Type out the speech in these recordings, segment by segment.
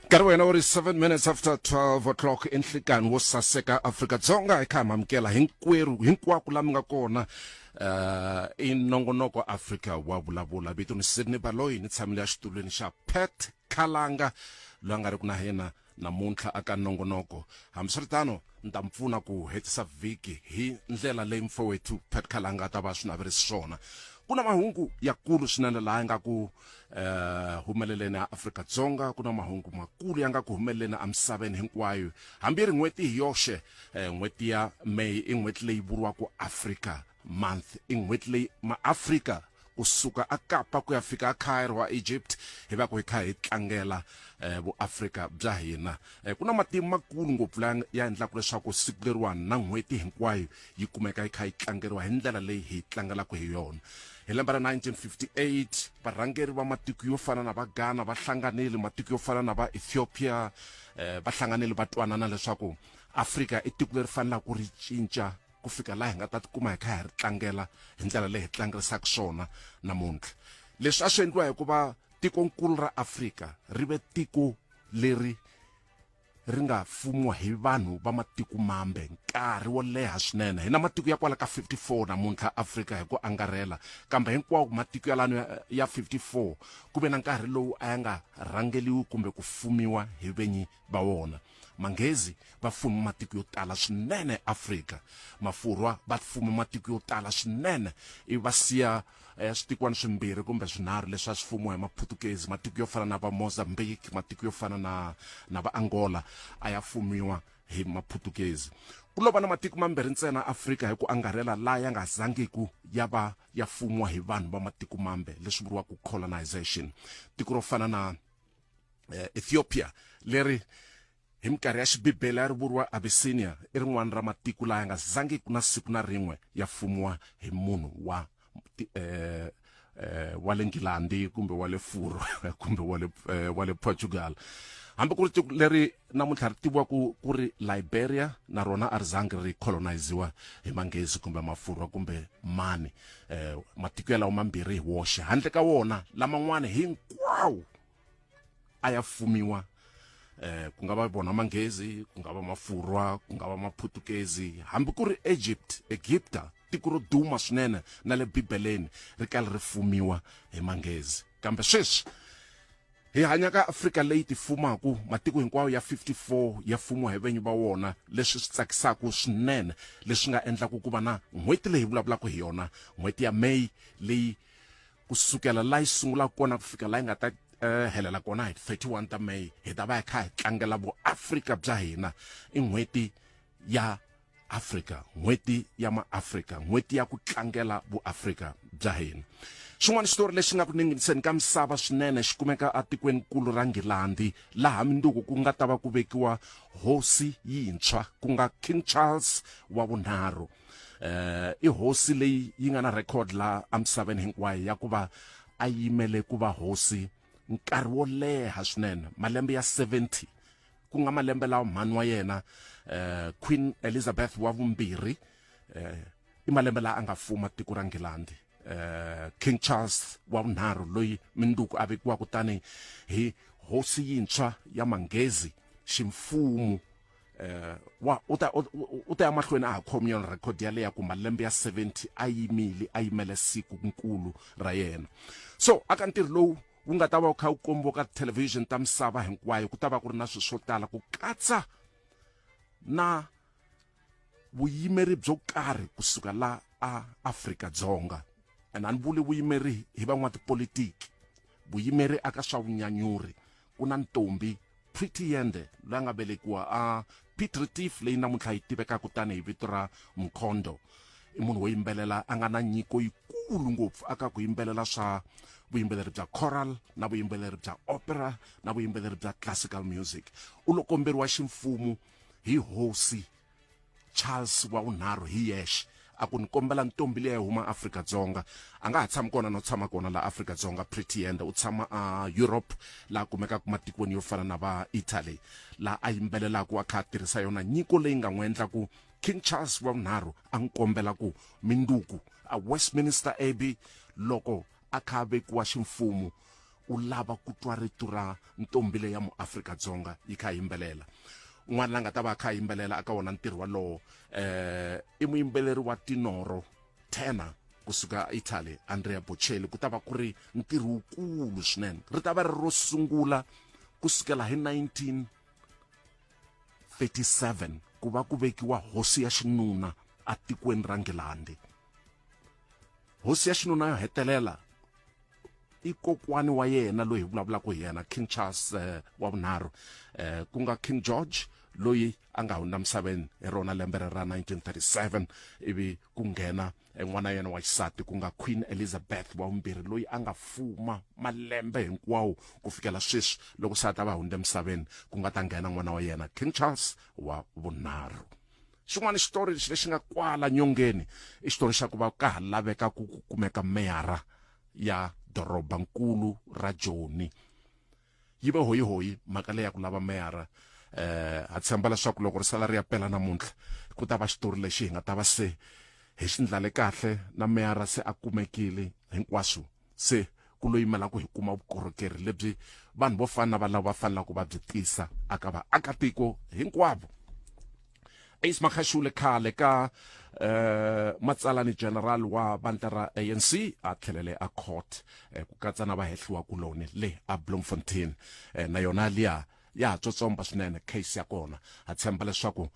Nkarhi wa hina wu ri 7 minutes after 12 o'clock i nhlikani wo saseka Afrika-Dzonga hi kha hi mamukela hinkwerhu hinkwako la mi nga kona uh, i nongonoko Afrika wa vulavula vito ni Sydney Baloyi ni tshamile exitulwini xa Pat Khalanga loyi a nga ri ku na yena namuntlha aka nongonoko hambiswiritano ni ta mi pfuna ku hetisa vhiki hi ndlela leyi mfowethu Pat Khalanga a ta va swi naverisi swona ku na mahungu yakulu swinene laha nga ku eh humeleleni a Afrika-Dzonga ku na mahungu makulu ya nga ku humeleleni emisaveni hinkwayo hambi ri n'hweti hi yoxe eh, n'hweti ya May i n'hweti leyi vuriwaka Africa Month i n'hweti leyi maAfrika kusuka a Kapa ku ya fika a Cairo wa Egypt hi va ku hi kha hi tlangela eh, vuAfrika bya hina eh, ku na matimu makulu ngopfu la ya endlaka leswaku siku leriwani na n'hweti hinkwayo yi kumeka yi kha yi tlangeriwa hi ndlela leyi hi tlangelaka hi yona hi lembe ra 1958 varhangeri va matiko yo fana na va Ghana va hlanganile matiko yo fana na va Ethiopia eh, va hlanganile va twanana leswaku Afrika i tiko leri fanelaka ri cinca ku fika laha hi nga ta tikuma hi kha hi ri tlangela hi ndlela leyi hi tlangerisaka swona namuntlha leswi a swi endliwa hikuva tikonkulu ra Afrika ri ve tiko leri ri nga fumiwa hi vanhu va matiko mambe nkarhi wo leha swinene hi na matiko ya kwala ka 54 namuntlha Afrika hi ku angarhela kambe hinkwawo matiko yalano ya, ya 54 ku ve na nkarhi lowu a ya nga rhangeliwi kumbe ku fumiwa hi venyi va wona Manghezi va fume matiko yo tala swinene Afrika Mafurwa va fume matiko yo tala swinene ivi va siya eh, switikwana swimbirhi kumbe swinharhu leswi a swi fumiwa hi Maphutukezi matiko yo fana na va Mozambique matiko yo fana na na va Angola a ya fumiwa hi Maphutukezi ku lo va na matiko mambirhi ntsena Afrika hi ku angarhela laha ya nga zangiku ya va ya fumiwa hi vanhu va matiko mambe leswi vuriwaka colonization tiko ro fana na eh, Ethiopia leri hi minkarhi ya xibibele a ri vuriwa Abyssinia i rin'wana ra matiko laha ya nga zangiku na siku na rin'we ya fumiwa hi munhu wa eh, eh, wa le Nghilandhi kumbe wa le Furwa kumbe wa le eh, wa le Portugal hambi ku ri tiko leri namuntlha ri tiviwa ku ku ri Liberia na rona a ri zangi ri coloniziwa hi manghezi kumbe mafurwa kumbe mani eh, matiko yalawo mambirhi hi woxe handle ka wona laman'wana hinkwawo a ya fumiwa eh ku nga va vona manghezi ku nga va mafurwa ku nga va maphutukezi hambi ku ri Egypt Egipta tiko ro duma swinene na le Bibeleni ri kale ri fumiwa hi manghezi kambe sweswi hi hanya ka Afrika leyi tifumaku matiko hinkwawo ya 54 ya fumiwa hi venyi va wona leswi swi tsakisaka swinene leswi nga endlaku ku va na n'hweti leyi vulavulaka hi yona n'hweti ya May leyi ku sukela la yi sungulaka kona ku fika la yi nga ta eh, helela kona hi 31 ta May hi ta va hi kha hi tlangela vuAfrika bya hina i n'hweti ya Afrika n'hweti ya maAfrika n'hweti ya ku tlangela vuAfrika bya hina xin'wana xitori lexi nga ku ninginiseni ka misava swinene xi kumeka etikweni-nkulu ra Nghilandhi laha minduku ku nga ta va ku vekiwa hosi yintshwa ku nga King Charles wa vunharhu eh i hosi leyi yi nga na record la emisaveni hinkwayo ya ku va a yimele ku va hosi nkarhi wo leha swinene malembe ya 70 ku nga malembe lawa mhani wa yena eh Queen Elizabeth wa vumbirhi eh i malembe lawa a nga fuma tiko ra Nghilandhi eh King Charles wa vunharhu loyi minduku a vekiwaka tani hi hosi yintshwa ya Manghezi ximfumo eh wa u ta u ta ya mahlweni a ha khomi yona record yaleyo ya ku malembe ya 70 a yimile a yimele siku nkulu ra yena so aka ntirho lowu wu nga ta va wu kha wu kombiwa ka television ta misava hinkwayo ku ta va ku ri na swilo swo tala ku katsa na vuyimeri byo karhi kusuka la a Afrika Dzonga and a ni vuli vuyimeri hi van'watipolitiki vuyimeri aka swa vunyanyuri ku na ntombi Pretty Yende loyi a nga velekiwa a Piet Retief leyi namuntlha yi tivekaka tanihi vito ra Mkhondo i munhu wo yimbelela a nga na nyiko yikulu ngopfu aka ku yimbelela swa vuyimbeleri bya choral na vuyimbeleri bya opera na vuyimbeleri bya classical music u lo komberiwa ximfumo hi hosi Charles wa vunharhu hi yexe a ku ni kombela ntombi leyi huma Afrika Dzonga a nga ha tshami kona no tshama kona la Afrika Dzonga Pretty Yende u tshama a Europe laha kumekaka matikweni yo fana na va Italy laha a yimbelelaka a kha a tirhisa yona nyiko leyi nga n'wi endla ku King Charles wa vunharhu a n'wi kombela ku minduku a Westminster Abbey loko a kha a vekiwa ximfumo U lava ku twa rito ra ntombi leyi ya muAfrika-Dzonga yi kha yimbelela. Un'wana la nga ta va a kha a yimbelela aka wona ntirho walowo um i muyimbeleri wa tinoro tenor kusuka Italy, Andrea Bocelli. Ku ta va ku ri ntirho wukulu swinene, ri ta va ri ro sungula kusukela hi 1937 ku va ku vekiwa hosi ya xinuna atikweni ra Nghilandhi. Hosi ya xinuna yo hetelela i kokwani wa yena loyi hi vulavulaka hi yena, King Charles wa vunharhu, ku nga King George loyi a nga hundza misaveni hi rona lembe ra 1937, ivi ku nghena n'wana yena wa xisati ku nga Queen Elizabeth wa vumbirhi loyi a nga fuma malembe hinkwawo ku fikela sweswi loko se a ta va hundza emisaveni, ku nga ta nghena n'wana wa yena King Charles wa vunharhu. Xin'wana xitori lexi lexi nga kwala nyongeni i xitori xa ku va ka ha laveka ku ku kumeka meyara ya dorobankulu ra Joni. Yi ve hoyihoyi mhaka leyi ya ku lava meyara. Ha tshemba leswaku loko ri sala ri ya pela namuntlha ku ta va xitori lexi hi nga ta va se hi xi ndlale kahle na meyara se a kumekile hinkwaswo, se ku lo yimela ku hi kuma vukorhokeri lebyi vanhu vo fana na valavo va fanelaka va byi tisa aka vaakatiko hinkwavo. Ace Magashule khale ka matsalani general wa vandla ra ANC a tlhelele a court ku katsa na vahehliwa kuloni le a Bloemfontein, na yona liya ya ha tsotsomba swinene case ya kona. Ha tshemba leswaku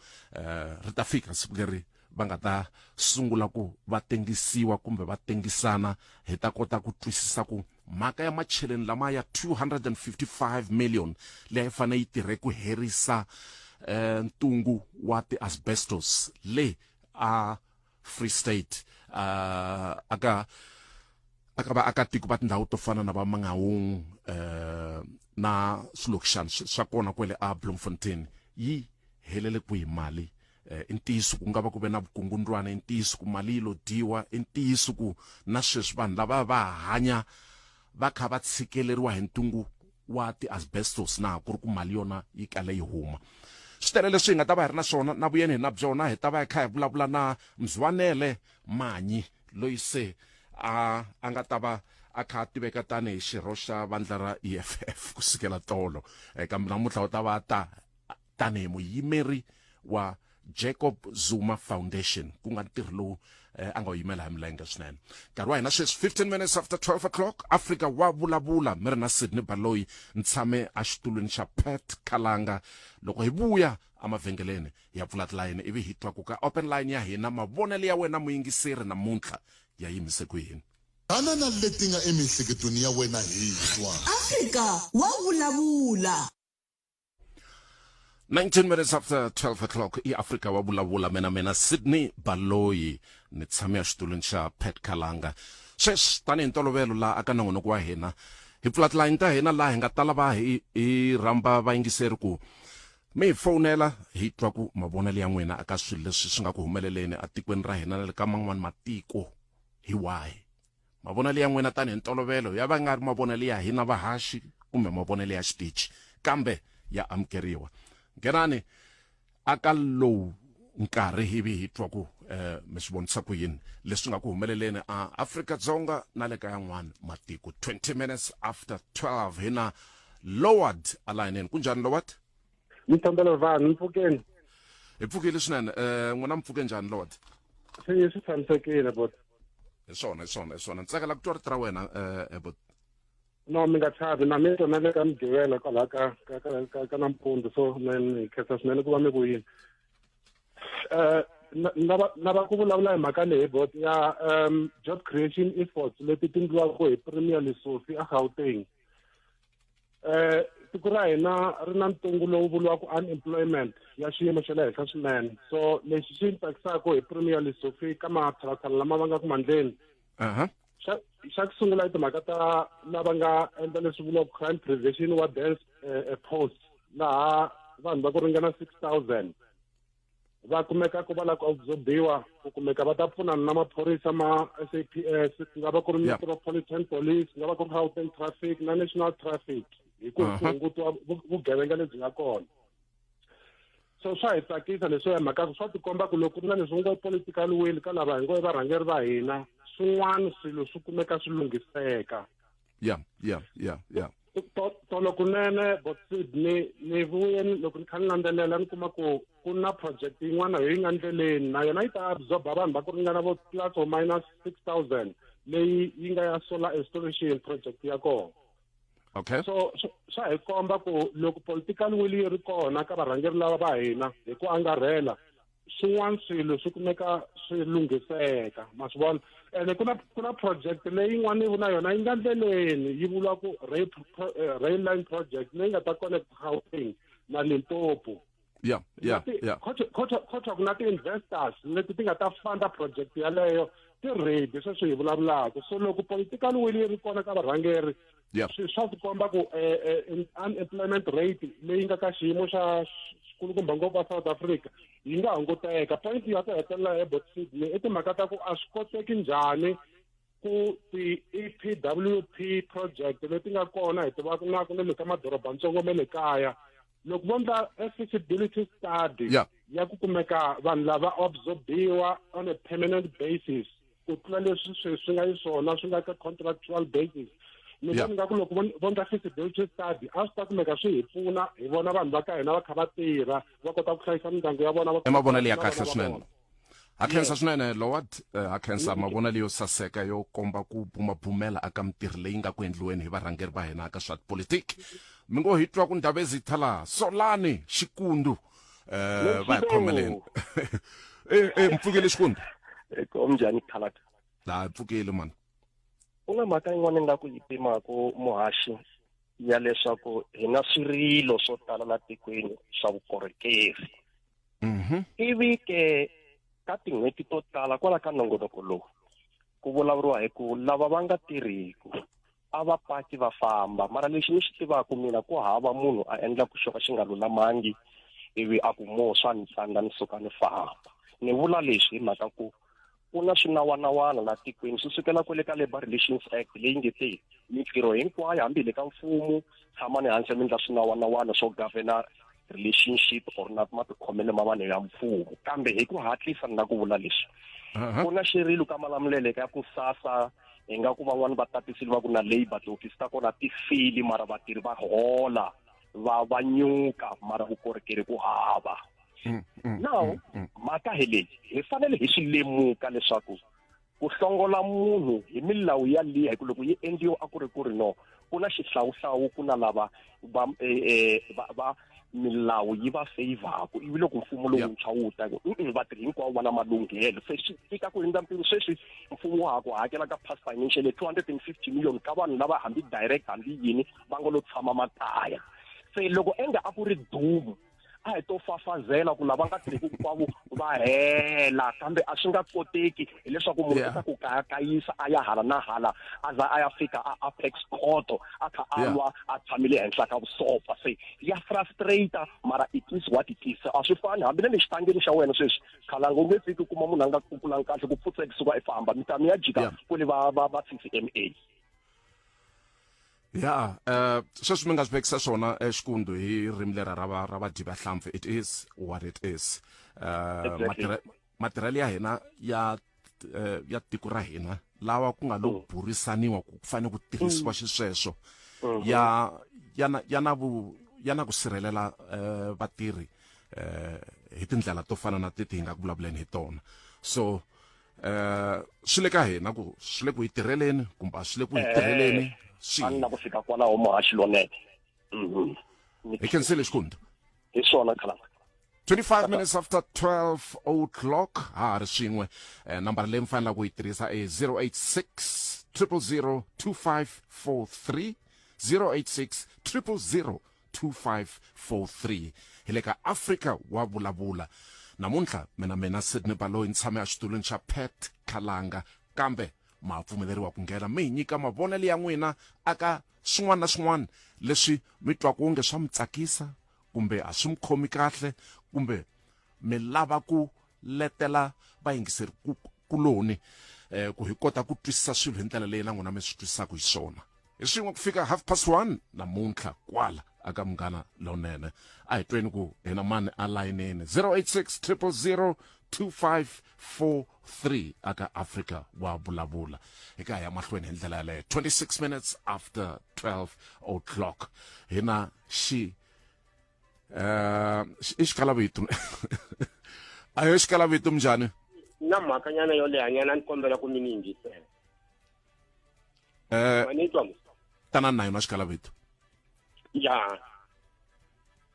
ri ta fika siku leri va nga ta sungula ku va tengisiwa kumbe va tengisana, hi ta kota ku twisisa ku mhaka ya macheleni lama ya 255 million leyi a yi fanele yi tirhe ku herisa ntungu wa ti-asbestos le a Free State, aka aka vaakatiko va tindhawu to fana na va Mangaung na swilokixani swa kona kwele a Bloemfontein yi helele kwihi mali. I ntiyiso ku nga va ku ve na vukungundwana, i ntiyiso ku mali yi lo dyiwa, i ntiyiso ku na sweswi vanhu lava va hanya va kha va tshikeleriwa hi ntungu wa ti-asbestos na ku ri ku mali yona yi kale yi huma. Swi tele leswi hi nga ta va hi ri na swona na vuyeni hi na byona. Hi ta va hi kha hi vulavula na Mzwanele Manyi loyi se a a nga ta va a kha a tiveka tanihi xirho xa vandla ra EFF kusukela tolo, kambe namuntlha u ta va ta tanihi muyimeri wa Jacob Zuma Foundation, ku nga ntirho lowu a nga wu yimela hi milenge swinene. Nkarhi wa hina sweswi 15 minutes after 12 o'clock, Africa wa vulavula mi ri na Sydney Baloyi, ni tshame exitulwini xa Pat Kalanga. Loko hi vuya emavhengeleni hi ya pfula tilayini ivi hi twa ku ka open line ya hina mavonelo ya wena muyingiseri namuntlha ya yimise ku yini. Tana na leti nga emiehleketweni ya wena hi twa. Afrika wa vulavula. 19 minutes after 12 o'clock, i Afrika wa vulavula mina Sydney Baloyi ni tshame exitulwini xa Pat Kalanga. Sweswi tanihi ntolovelo laha aka nongonoko wa hina hi pfula tilayini ta hina laha hi nga ta lava hi hi rhamba vayingiseri ku mi hi fowunela hi twa ku mavonelo ya n'wina aka swilo leswi swi nga ku humeleleni atikweni ra hina na le ka man'wani matiko hi wahi. Mavonelo ya n'wina tanihi ntolovelo ya va nga ri mavonelo ya hina vahaxi kumbe mavonelo ya xitichi, kambe ya amukeriwa. Nghenani aka lowu nkarhi ivi hi twa ku mi swi vonisa ku yini leswi nga ku humeleleni a Afrika-Dzonga na le ka yan'wana matiko. 20 minutes after 12 hi na Loward alayineni. Kunjhani Loward? Mthombelo vanhu mpfukeni. Hi pfukile swinene. N'wina mi pfuke njhani Loward? Swi swi tshamisekile bot. Hi swona, hi swona, hi swona. Ni tsakela ku twa rito ra wena bot. No, mi nga chavi na mi twa na le ka Mugqivela kwalaha ka ka ka ka ka nampundzu, so ni khensa swinene ku va mi vuyile. Lava lava ku vulavula hi mhaka leyi bot ya job creation efforts leti ti endliwaka hi Premier Lesufi a Gauteng. Tiko ra hina ri na ntungu lowu vuriwaka unemployment ya xiyimo xa le henhla swinene, so lexi xi ni tsakisaka hi Premier Lesufi ka matshalatshala lama va nga ku mandleni, xa xa ku sungula i timhaka ta lava nga endla leswi vuriwaka crime prevention wa dance post, laha vanhu va ku ringana 6000 va kumeka ku va lava ku absorbiwa, ku kumeka va ta pfunana na maphorisa ma SAPS, ku nga va ku ri Metropolitan Police, ku nga va ku ri Gauteng Traffic na National Traffic, hi ku ku hungutiwa vugevenga lebyi nga kona. So swa hi tsakisa leswiwa hi mhaka ku swa tikomba ku loko ku ri na leswi ngo political will ka lava hi ngo i varhangeri va hina, swin'wana swilo swi kumeka swi lunghiseka. Yeah, yeah, yeah, yeah. Tolo kunene bot Sydney ni vuye loko ni kha ni landzelela ni kuma ku ku na project yin'wana yi nga ndleleni na yona yi ta absorba vanhu va ku ringana vo plus or minus 6000 leyi yi nga ya solar installation project ya kona. Okay. So swa hi komba ku loko political will yi ri kona ka varhangeri lava va hina hi ku angarhela swin'wana swilo swi kumeka swi lunghiseka ma swi vona ene ku na ku na project leyin'wana na yona yi nga ndleleni yi vuriwa ku rail, eh, rail line project leyi nga ta connect Gauteng na Limpopo yeah khotha ku na ti-investors leti ti nga ta funda project yaleyo ti ready sweswi hi vulavulaka so loko political will yi ri kona ka varhangeri yeah. swa tikomba ku eh, eh, unemployment rate leyi nga ka xiyimo xa xikulukumba ngopfu a South Africa yi nga hunguteka point ya ku hetelela eBot Sydney i timhaka ta ku a swi koteki njhani ku ti-EPWP project leti nga kona hi tivaka na ku na le ka madorobantsongo ma le kaya loko vo ndla a feasibility study yeah. ya ku kumeka vanhu lava absorbiwa on a permanent basis ku tlula leswi sweswi swi nga xiswona swi nga ka contractual basis ni vona nga ku loko vo ndla feasibility study a swi ta kumeka swi hi pfuna hi vona vanhu va ka hina va kha va tirha va kota ku hlayisa mindyangu ya vona i mavonelo ya kahle swinene ha khensa swinene lowad eh, ha khensa mavonelo yo saseka yo komba ku bumabumela aka mintirho leyi nga ku endliweni hi varhangeri va hina aka swa tipolitiki mi ngo hi twa ku ndhavezitha laha solani xikundu eh va hi khomeleni eh eh mpfukile xikundu eh, njhani khalata la pfukile mani ku na mhaka yin'wana ni nga ku yi pimaku muhaxi ya leswaku hi na swirilo swo tala la tikweni swa vukorhokeri mhm. ivi ke ka tin'hweti to tala kwala ka nongonoko lowu ku vulavuriwa hi ku lava va nga tirhiku a va paki va famba mara lexi ni xi tivaka mina ku hava munhu a endlaku xo ka xi nga lulamangi ivi a ku mo swa ni tsandza ni suka ni famba ni vula leswi hi mhaka ku ku na swinawanawana la tikweni swi sukela kwale ka Labour Relations Act leyi nge te mintirho hinkwayo hambi hi le ka mfumo tshamani hansi mi endla swinawanawana swo governor relationship or na matikhomelo ma vanhu ya mfumo kambe hi ku hatlisa ni la ku vula leswi ku na xirilo ka Malamulele ka ku sasa hi nga ku van'wani va tatisile va ku na labour tihofisi ta kona ti fili mara vatirhi va hola va va nyuka mara vukorhokeri ku hava mm, mm, now mm, mhaka hi leyi hi fanele hi swi lemuka leswaku ku hlongola munhu hi milawu ya liya hi ku loko yi endliwa a ku ri ku ri no ku na xihlawuhlawu ku na lava va eh, eh, va, va milawu yi va feyivhaku ivi loko mfumo lowuntshwa wu ta vatirhi hinkwavo va na malunghelo se swi tika ku hundza mpimo sweswi mfumo wa ha ku hakela ka past financial 250 million ka vanhu lava hambi direct hambi yini va nga lo tshama makaya se loko enga a ku ri dumu a hi to fafazela ku lava nga tirhiki hinkwavo va hela kambe a swi nga koteki hileswaku munhu u ta ku kayakayisa a ya hala na hala a za a ya fika a apex court a kha a lwa a tshamile henhla ka vusopfa se ya frustrate mara it is what it is a swi fani hambi na le xitangeni xa wena sweswi khalanga u nge fiki u kuma munhu a nga kukulangi kahle ku pfutseki suka i famba mi ta mi ya jika kwele va va va C_C_M_A ya eh sweswi mi nga swi vekisa swona exikundu hi ririmi lera ra va ra vadyi va hlampfi it is what it is eh Exactly. matirhelo ya hina ya eh, ya tiko ra hina lawa ku nga lo mm. burisaniwa ku fanele ku tirhisiwa mm. xisweswo mm-hmm. ya ya na ya na vu ya na ku sirhelela eh, vatirhi eh, hi tindlela to fana na teti hi nga ku vulavuleni hi tona so eh swi le ka hina ku swi le ku hi tirheleni kumbe a swi le ku hi tirheleni eh, swi na ku fika kwalaho muhaxi lonene mhm. hi khensile xikundu hi swona khalanga 25 minutes after 12 o'clock ha ha ri swin'we eh, nambara leyi mi fanelaka ku yi tirhisa i 086 000 2543 086 000 2543 hi le ka Afrika wa vulavula namuntlha mina mina Sydney Baloyi ni tshame exitulwini xa Pat Khalanga kambe ma pfumeleriwa ku nghena mi hi nyika mavonelo ya n'wina aka swin'wana na swin'wana leswi mi twaka onge swa mi tsakisa kumbe a swi mi khomi kahle kumbe mi lava ku letela vayingiseri ku kuloni eh, ku hi kota ku twisisa swilo hi ndlela leyi na n'wina mi swi twisisaka hi swona hi swin'we ku fika half past one namuntlha kwala aka munghana lonene a hi tweni ku hina mani a layinini 086 000 2543 aka Afrika wa vulavula hi ka ya mahlweni hi ndlela yaleyo. 26 minutes after 12 o'clock hi na xi i xikalavito a yo xikalavito minjhani? Na mhaka nyana yo leha nyana ni kombela ku mi ni yingisela. Ni twa? Tanani na yona xikalavito. Ya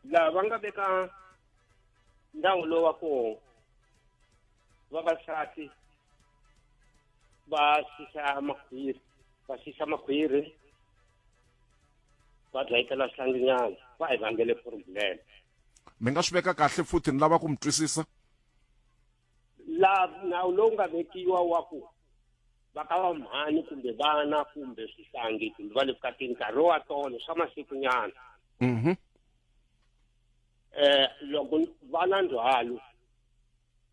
lava nga veka ndhawu lowu wa ku vavasati va xisa makhwiri, va xisa makhwiri, va dlayitela swihlanginyana, va hi vangele problem. Mi nga swi veka kahle futhi, ni lava ku mi twisisa. La nawu lowu nga vekiwa wa ku va ka va mhani kumbe vana kumbe swihlangi kumbe va le vukatini nkarhi wa tolo swa masikunyana, loko va na ndzhwalo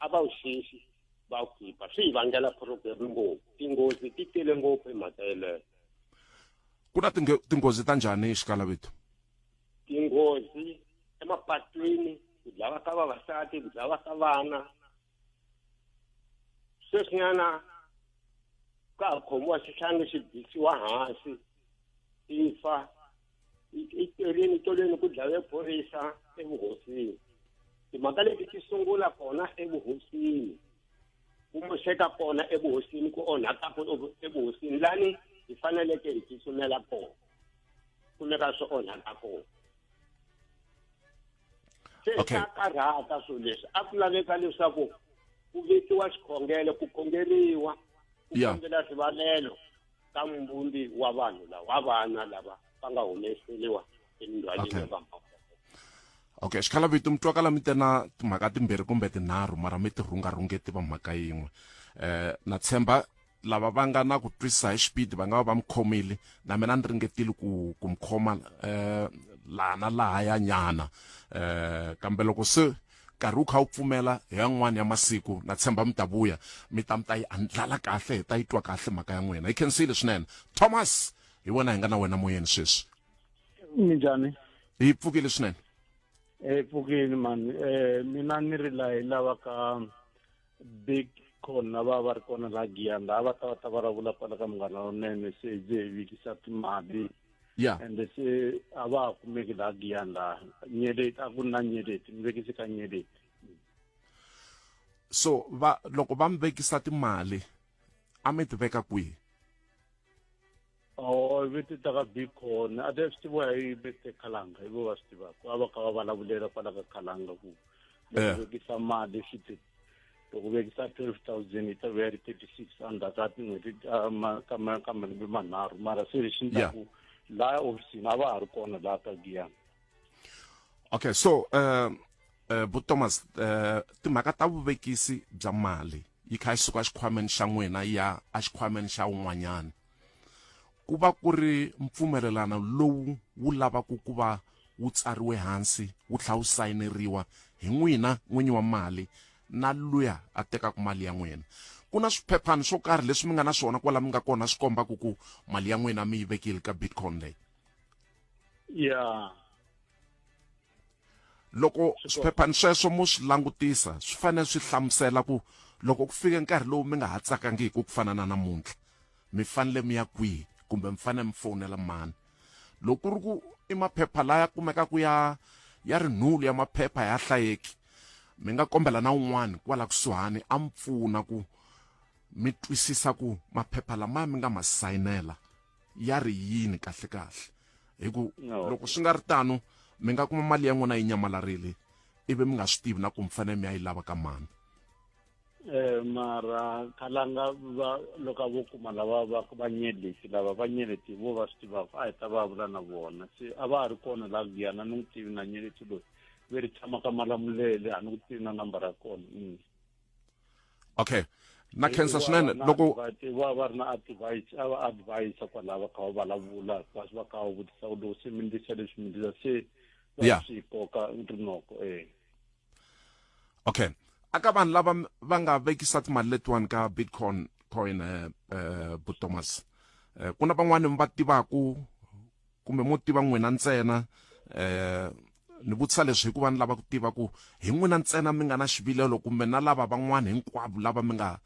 a va wu xixi va wu khipha, swi hi vangela problem ngopfu, tinghozi ti tele ngopfu hi mhaka yeleyo. Ku na tinghozi ta njhani, xikalavito? Tinghozi emapatwini, ku dlawa ka vavasati, ku dlawa ka vana. Sweswinyana ka ha khomiwa xihlangi xi bisiwa hansi xi fa itolweni, tolweni ku dlawe phorisa evuhosini. Timhaka leti ti sungula kona evuhosini, ku moxeka kona evuhosini, ku onhaka evuhosini lani hi faneleke hi tsutsumela kona, kumeka swi onhaka kona. Se swa karhata swilo leswi. A ku laveka leswaku ku vekiwa xikhongelo, ku khongeriwa, ku kombela swivalelo ka muvumbi wa vanhu lava, wa vana lava va nga humeseriwa emindzhwaleni ya vamhaka. Okay, xikhalavito, mi twakala mi te na timhaka timbirhi kumbe tinharhu, mara mi ti rhungarhungeti va mhaka yin'we. Na tshemba lava va nga na ku twisisa hi xipidi va nga va va mi khomile. Na mina ni ringetile ku mi khoma laha na lahaya nyana, kambe loko se nkarhi wu kha wu pfumela hi yan'wana ya masiku, na tshemba mi ta vuya mi ta mi ta yi andlala kahle, hi ta yi twa kahle mhaka ya n'wina. Hi khensile swinene, Thomas, hi wena hi nga na wena moyeni sweswi. Minjhani? Hi pfukile swinene. Pfukile mani. Mina ni ri laha hi lava ka big con lava va ri kona laha Giyani, laha va ta va ta vulavula kwala ka Munghana Lonene. Se hi ze hi vekisa timali, ende se a va ha kumeki laha Giyani, laha nyeleti a ku ri na nyeleti, mi vekise ka nyeleti. So va loko va mi vekisa timali, a mi ti veka kwihi? Oh, vi ti ta ka Bicon, a ti swi tiviwa hi Mr Khalanga, hi vo va swi tivaka, a va kha va vulavulela kwala ka Khalanga ku loko vekisa mali swi ti loko vekisa 12,000 yi ta vuya ri 36 endzhaku ka tin'hweti ka ka malembe manharhu. Mara se lexi ni ta ku laha ofisini a va ha ri kona laha ka Giyani. Okay, so bu Thomas, timhaka ta vuvekisi bya mali yi kha yi suka exikhwameni xa n'wina yi ya exikhwameni xa un'wanyana, ku va ku ri mpfumelelano lowu wu lavaka ku va wu tsariwe hansi, wu tlhela wu sayineriwa hi n'wina n'winyi wa mali na luya a tekaka mali ya n'wina. Ku na swiphephani swo karhi leswi mi nga na swona kwala mi nga kona swi kombaka ku mali ya n'wina mi yi vekile ka Bitcoin leyi? Ya. Loko swiphephani sweswo mo swi langutisa, swi fanele swi hlamusela ku loko ku fika nkarhi lowu mi nga ha tsakangiki ku fana na namuntlha, mi fanele mi ya kwihi kumbe mi fanele mi fowunela mani. Loko ku ri ku i maphepha laya kumekaka ya ri nhulu ya maphepha ya hlayeki, mi nga kombela na un'wana kwala kusuhani a mi pfuna ku mi twisisa ku maphepha lamaya mi nga ma sayinela ya ri yini kahle kahle, hi ku loko swi nga ri tano mi nga kuma mali ya n'wina yi nyamalarile ivi mi nga swi tivi na ku mi fanele mi ya yi lava ka mani. Mara Khalanga va loko a vo kuma lava va va nyeleti, lava va nyeleti vo va swi tivaka, a hi ta va vula na vona. Se a va ha ri kona laha Giyani, a ni n'wi tivi na nyeleti loyi, ve ri tshama ka Malamulele, a ni ku tivi na nambara ya kona. Okay, na khensa swinene. Loko va va ri na advice, a va advise kwalaha, va kha va vulavula kasi va kha va vutisa ku loko se mi ndlisa leswi mi ndlisa se va swi koka rinoko. Okay, aka vanhu lava va nga vekisa timali letiwani ka Bitcoin coin, bu Thomas, ku na van'wani mi va tivaku kumbe mo tiva n'wina ntsena? Ni vutisa leswi hikuva ni lava ku tiva ku hi n'wina ntsena mi nga na xivilelo kumbe na lava van'wana hinkwavo lava mi nga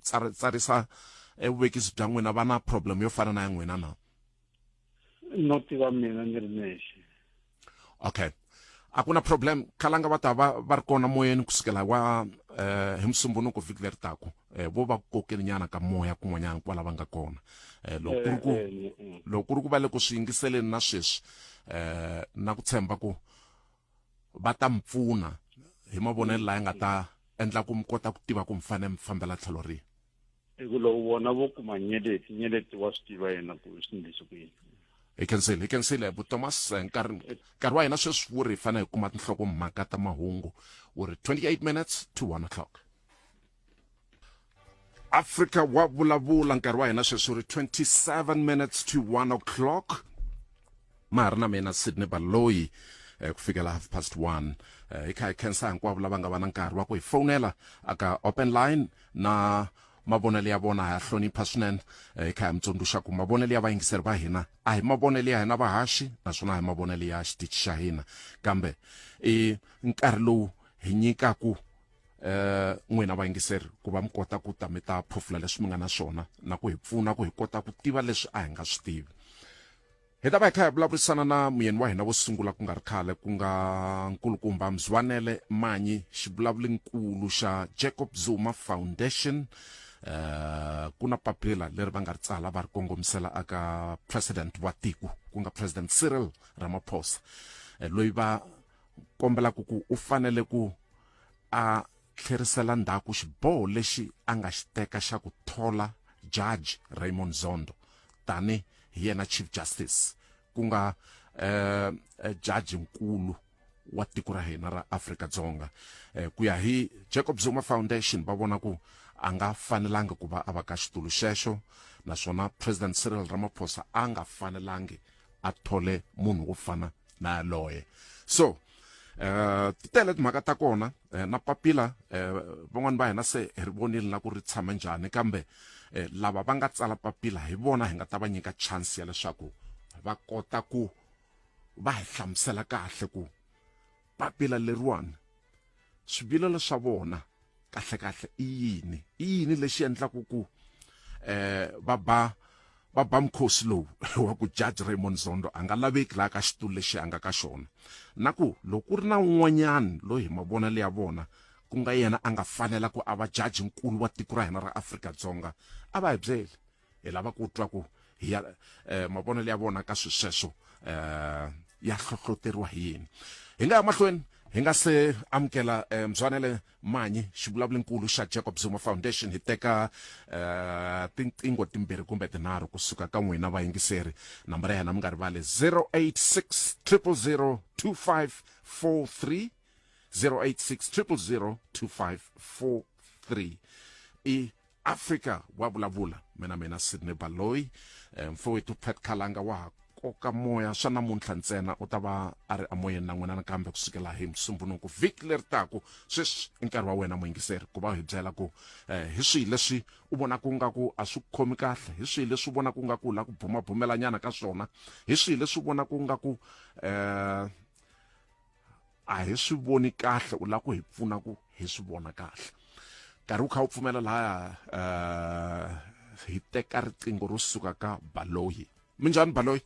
tsarisa eh, vuvekisi bya n'wina va na problem yo fana na ya n'wina na? No tiva mina ni ri nexe. Okay, a ku na problem. Khalanga va ta va va ri kona moyeni kusukela wa eh, hi Musumbunuko vhiki leri taku. Eh, vo va kokeli nyana ka moya kun'wanyana kwala va nga kona. Eh, loko ku ri ku loko ku ri ku va le ku swi yingiseleni na sweswi, eh, na ku tshemba ku va ta mi pfuna hi mavonelo laya nga ta endla ku mi kota ku tiva ku mi fanele mi fambela tlhelo rihi. I ku loko vona vo kuma Nyeleti, Nyeleti wa swi tiva yena ku swi ndlise ku yini. Hi khensile, hi khensile bu Thomas. Nkarhi nkarhi wa hina sweswi wu ri hi fanele hi kuma tinhlokomhaka ta mahungu, wu ri 28 minutes to 1 o'clock. Africa wa vulavula, nkarhi wa hina sweswi wu ri 27 minutes to 1 o'clock. Ma ha ri na mina Sydney Baloyi ku fikela half past 1. Hi kha hi khensa hinkwavo lava nga va na nkarhi wa ku hi fonela aka open line na mavonelo ya vona. Ha hlonipha swinene. Hi kha hi mi tsundzuxa ku mavonelo ya vayingiseri va hina a hi mavonelo ya hina vahaxi, naswona a hi mavonelo ya xitichi xa hina, kambe i nkarhi lowu hi nyikaku n'wina vayingiseri ku va mi kota ku ta mi ta phofula leswi mi nga na swona na ku hi pfuna ku hi kota ku tiva leswi a hi nga swi tivi. Hi ta va hi kha hi vulavurisana na muyeni wa hina wo sungula ku nga ri khale, ku nga Nkulukumba Mzwanele Manyi, xivulavulinkulu xa Jacob Zuma Foundation. Ku na papila leri va nga ri tsala va ri kongomisela aka president wa tiko, ku nga President Cyril Ramaphosa, loyi va kombelaka ku u fanele ku a tlherisela ndzhaku xiboho lexi a nga xi teka xa ku thola Judge Raymond Zondo tani hi yena Chief Justice, ku nga eh, judge nkulu wa tiko ra hina ra Afrika-Dzonga. Ku ya hi Jacob Zuma Foundation, va vona ku a nga fanelangi ku va a va ka xitulu xexo, naswona President Cyril Ramaphosa a nga fanelangi a thole munhu wo fana na yaloye. So ti tele timhaka ta kona, na papila van'wani va hina se hi ri vonile na ku ri tshame njhani, kambe lava va nga tsala papila hi vona hi nga ta va nyika chance ya leswaku va kota ku va hi hlamusela kahle ku papila leriwani swivilelo swa vona kahle kahle i yini, i yini lexi endlaku ku va ba va ba mukhosi lowu wa ku Judge Raymond Zondo a nga laveki laha ka xitulu lexi a nga ka xona, na ku loko ku ri na un'wanyana loyi hi mavonelo ya vona ku nga yena a nga fanela ku a va judge nkulu wa tiko ra hina ra Afrika-Dzonga, a va hi byeli. Hi lava ku twa ku hi ya mavonelo ya vona ka swilo sweswo ya hlohloteriwa hi yini. Hi nga ya mahlweni hi nga se amukela Mzwanele Manyi, xivulavulinkulu xa Jacob Zuma Foundation, hi teka tinqingho timbirhi kumbe tinharhu kusuka ka n'wina vayingiseri. Nambara ya hina mi nga rivali 086 000 2543, 086 000 2543. I Africa wa vulavula, mina mina Sydney Baloyi. Mfowethu Pat Khalanga wa ha koka moya swa namuntlha ntsena, u ta va a ri amoyeni na n'wina nakambe kusukela hi Musumbunuku vhiki leri taku. Sweswi i nkarhi wa wena muyingiseri ku va u hi byela ku hi swihi leswi u vonaka nga ku a swi ku khomi kahle, hi swihi leswi u vonaka nga ku u lava ku bumabumelanyana ka swona, hi swihi leswi u vonaka nga ku a hi swi voni kahle, u lava ku hi pfuna ku hi swi vona kahle. Nkarhi wu kha wu pfumela lahaya, hi teka riqingho ro suka ka Baloyi. Minjhani Baloyi?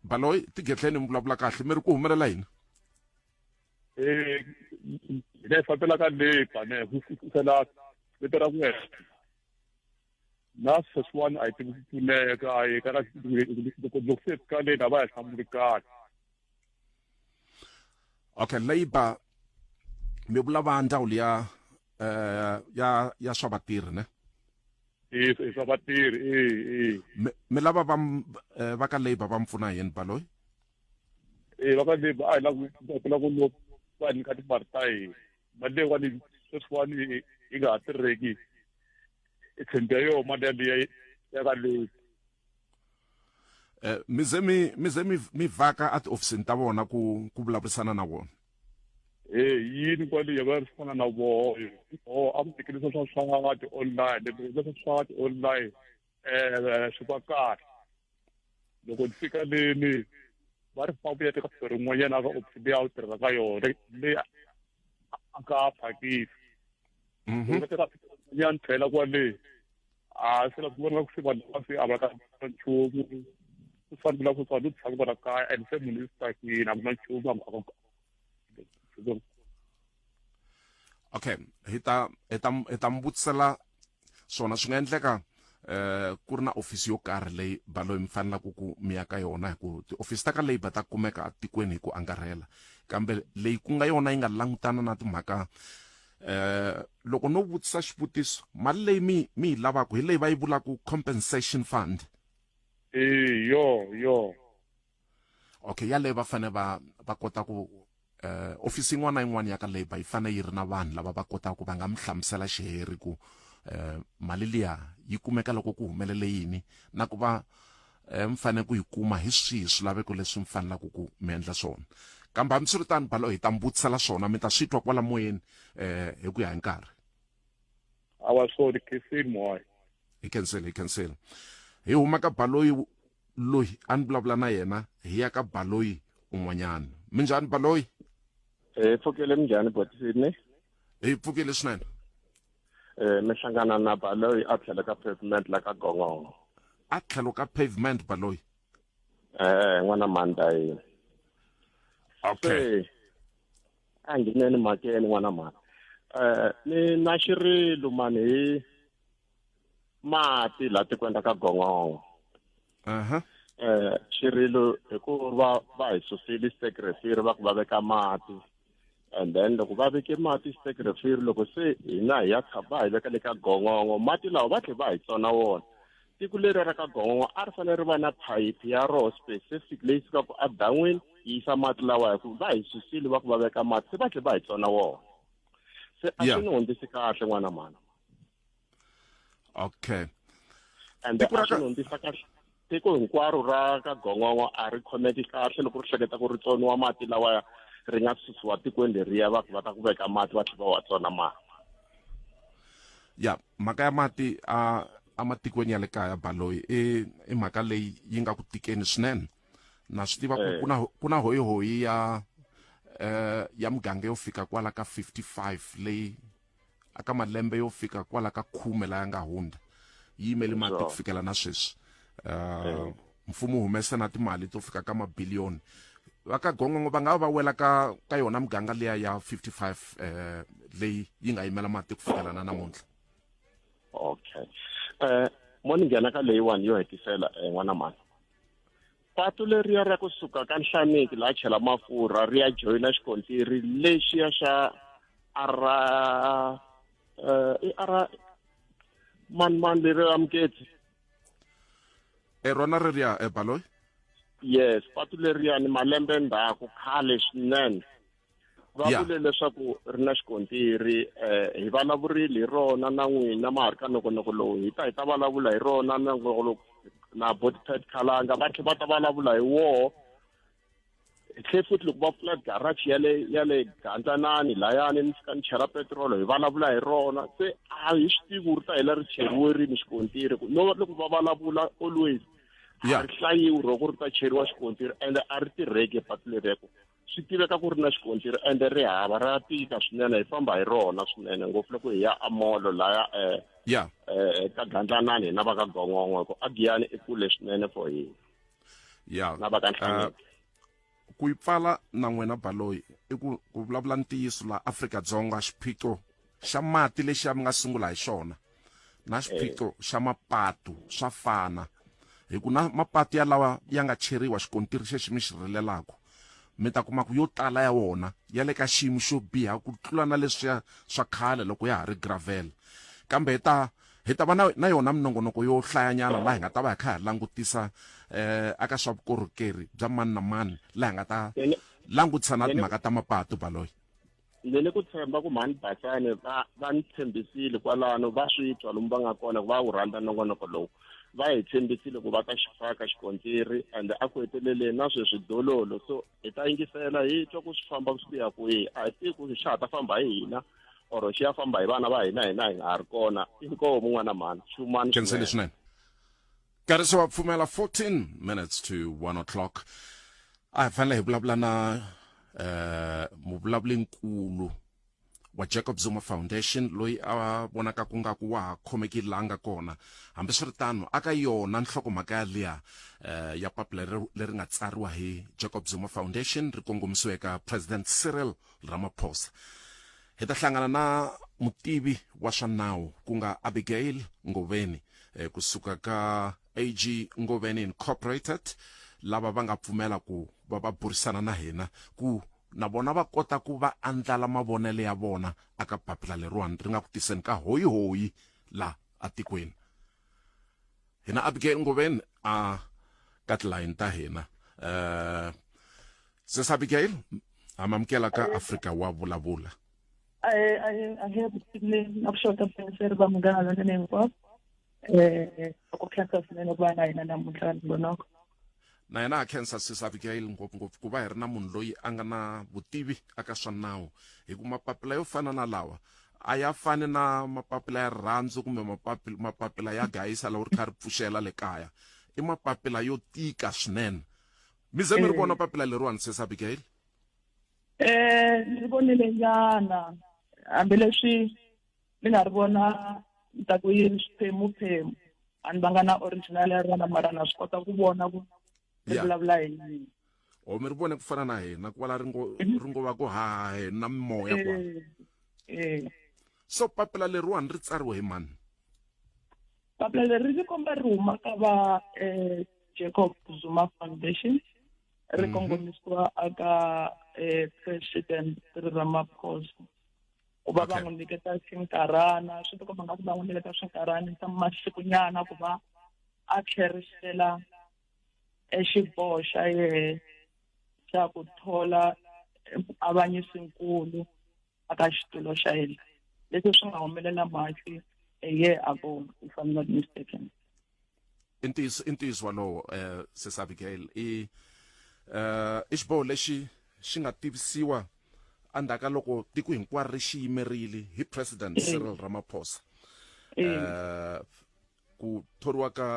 Baloyi, tigedleni mi vulavula kahle, mi ri ku humelela yini? Hina hi fambela ka labour ne ku fela vito ra ku wena na sweswiwani a hi tivi ku pfuneka, a hi ka loko se fika leni a va hi hlamuli kahle. Okay, labour mi vula va ndzawulo ya ya swa vatirhi ne? I swa vatirhi, e. Mi lava va va ka labour va mi pfuna yini, Baloyi? Va ka labour a hi lava ku lava ku lo va nyika timali ta hina, mali leyiwani sweswiwani yi nga ha tirheki, i tshembi ya yona mali yaliya ya ka labour. Mi ze mi mi ze mi mi vhaka a tiofisini ta vona ku ku vulavurisana na vona? He yini kwale va swi fana na voho o a mi tekeli swa swa ti-online leswi swa ti-online um swi va kahle loko ni fika leni va ri famba ya teka fika rin'wanyana ka ofisi leyi a wu tirhela ka yona leyi a ka phakisi loko teka fika rin'wanyana tlhela kwale a se la ku vona ku se vanhu va se a va ka nchumu ku fanele ku tshama tshama kwala kaya and se munhu i swi tsakile a ku na nchumu a ku okay hi ta hi ta hi ta mi vutisela swona swi nga endleka eh ku ri na ofisi yo karhi leyi baloyi mi fanelaka ku mi ya ka yona hi ku tiofisi ta ka labour ta kumeka etikweni hi ku angarhela kambe leyi ku nga yona yi nga langutana na timhaka eh loko no vutisa xivutiso mali leyi mi mi yi lavaka hi leyi va yi vulaka compensation fund e yo yo okay yaleyo va fanele va va kota ku eh ofisi yin'wana na yin'wana ya ka labour yi fanele yi ri na vanhu lava va kotaka ku va nga mi hlamusela xiheri ku eh mali liya yi kumeka loko ku humelele yini na ku va eh mi fanele ku yi kuma hi swihi swilaveko leswi mi fanelaka ku mi endla swona kambe hambiswiritano balo hi ta mi vutisela swona mi ta swi twa kwala moyeni eh hi ku ya hi nkarhi awa swo khenseli moya hi khenseli hi khenseli hi huma ka baloyi loyi a ni vulavula na yena hi ya ka baloyi un'wanyana minjhani baloyi hi pfukile minjhani boti Sydney hi pfukile swinene eh mi hlangana na baloyi a tlhelo ka pavement la ka gongongo a tlhelo ka pavement baloyi eh n'wana mhani okay a ngheneni mhakeni n'wana mhani eh ni na xirilo mani hi mati la tikweni ra ka gongongo uh-huh. eh xirilo hikuva va hi susile secretary va ku va veka mati and then loko va veke mati secretary loko se hina hi ya va hi veka le ka gongongo mati lawa va tlhe va hi tsona wona tiko leri ra ka gongongo a ri fanele ri va na phayiphi ya roho specific leyi sukaka edan'wini yi yisa mati lawa hi ku va hi susile va ku va veka mati se va tlhe va hi tsona wona se a swi ni hundzisi kahle n'wana mhani okay and a swi hundzisa kahle tiko hinkwaro ra ka gongongo a ri khomeki kahle loko ri hleketa ku ri tsoniwa mati lawaya ri nga susiwa tikweni leriya va ku va ta ku veka mati va tlhela va wa tsona mati ya mhaka ya mati a ematikweni ya le kaya baloyi i i mhaka leyi yi nga ku tikeni swinene na swi tiva ku eh. ku na ku na hoyihoyi ya eh ya muganga yo fika kwala ka 55 leyi aka malembe yo fika kwala ka khume laya nga hundza yi yimele mati ku fikela na sweswi uh, mfumo wu humesa na timali to fika ka mabiliyoni va ka gongongo va nga va wela ka ka yona muganga liya ya 55 eh leyi yi nga yimela mati ku fikela na namuntlha okay eh mo ni nghena ka leyiwani yo hetisela eh, n'wana mhani patu leriya ra kusuka ka nhlaniki laha chela mafurha ri ya joyina xikontiri lexiya xa ara eh, i ara mani mani leri ra muketsi e rona reriya e baloyi yes patu leriyani malembe ndzhaku khale swinene va yeah. vule leswaku ri na xikontiri eh hi vulavurile hi rona na n'wina ma ha ri ka nongonoko lowu hi ta hi ta vulavula hi rona na nongonoko na Botpet Khalanga va tlhe va ta vulavula hi woho hi tlhe futhi loko va pfula garage ya le ya le Gandlanani layani ni fika ni chela petirolo hi vulavula hi rona se a hi swi tivi ku ri ta hela ri cheriwe rini xikontiri no loko va vulavula always a ri hlayiwi ro ku ri ta cheriwa xikontiri ende a ri tirheki patu lereko swi tiveka ku ri na xikontiri ende ri hava ra tika swinene hi famba hi rona swinene ngopfu loko hi ya amolo laya um ya eh, ka gandlanani hina va ka gongongo ku agiyani i kule swinene for hina ya na va ka nhlaniki ku yi pfala na n'wina baloyi i ku ku vulavula ntiyiso la Afrika-Dzonga xiphiqo xa mati lexiya mi nga sungula hi xona na xiphiqo xa mapatu swa fana hi ku na mapatu ya lawa ya nga cheriwa xikontiri xexi mi xi rilelaku mi ta kuma ku yo tala ya wona ya le ka xiyimo xo biha ku tlula na leswiya swa khale loko ya ha ri gravel kambe hi ta hi ta va na, na yona minongonoko yo hlayanyana laha hi nga ta va hi kha hi langutisa eh aka swa vukorhokeri bya mani na mani laha hi nga ta langutisa na timhaka ta mapatu baloyi. Ni ni ku tshemba ku mhani Basani va va ni tshembisile kwalano va swi twa lomu va nga kona ku va wu rhandza nongonoko lowu. Va hi tshembisile ku va ta xi faka xikontiri and a ku heteleleni na sweswi dololo so hi ta yingisela hi twa ku swi famba ku ya kwihi a hi tivi ku xa ha ta famba hi hina or xi ya famba hi vana va hina hina hi nga ha ri kona inkomu n'wana mhani xumani Khensile swinene nkarhi se wa pfumela 14 minutes to 1 o'clock a hi fanele hi vulavula na eh muvulavulinkulu wa Jacob Zuma Foundation loyi a vonaka ku nga ku wa ha khomekile la nga kona hambiswiritano aka yona nhlokomhaka yaliya eh, ya papila leri nga tsariwa hi Jacob Zuma Foundation ri kongomisiwe ka President Cyril Ramaphosa hi ta hlangana na mutivi wa swa nawu ku nga Abigail Ngoveni eh, kusuka ka AG Ngoveni Incorporated lava va nga pfumela ku va va burisana na hina ku na vona va kota ku va andlala mavonelo ya vona aka papila leriwani ri nga ku tiseni ka hoyihoyi la atikweni hina Abigail Ngoveni a ka tilayini ta hina eh Sis Abigail ha mamukela ka Afrika wa vulavula a nge na ku xota ri va munghana lonene hinkwavo eh ku khensa swinene ku va na hina namuntlha nongonoko na yena ha khensa sis Abigail ngopfungopfu ku va hi ri na munhu loyi a nga na vutivi aka swa nawu hi ku mapapila yo fana na lawa a ya fani na mapapila ya rirhandzu kumbe mapapila, mapapila ya gayisa lawa ri kha ri pfuxela le kaya i mapapila yo tika swinene mi ze mi ri vona papila leriwani sis Abigail Eh ni ri vonile nyana hambileswi ni nga ri vona ni ta ku yini swiphemuphemu a ni vanga na original ya rona mara na swi kota ku vona ku ri vulavula hi yini o mi ri vone ku fana na hina kwala ri ngo ri ngo va ku haha hina mimoya kwala eh so papila leriwani ri tsariwe hi mani papila leri ri komba ri huma ka va eh, Jacob Zuma Foundation ri kongomisiwa aka eh, President Cyril Ramaphosa ku va va n'wi nyiketa xinkarhana swi tikomba nga ku va n'wi nyiketa xinkarhana xa masikunyana ku va a tlherisela exiboho xa yehe xa ku thola muavanyisinkulu aka xitulo xa yena leswi swi nga humelela March a year ago if I'm not mistaken i ntiyiso i ntiyiso walowo eh sis Abigail i eh i xiboho lexi xi nga tivisiwa endzhaku ka loko tiko hinkwaro ri xi yimerile hi president Cyril Ramaphosa eh ku thoriwa ka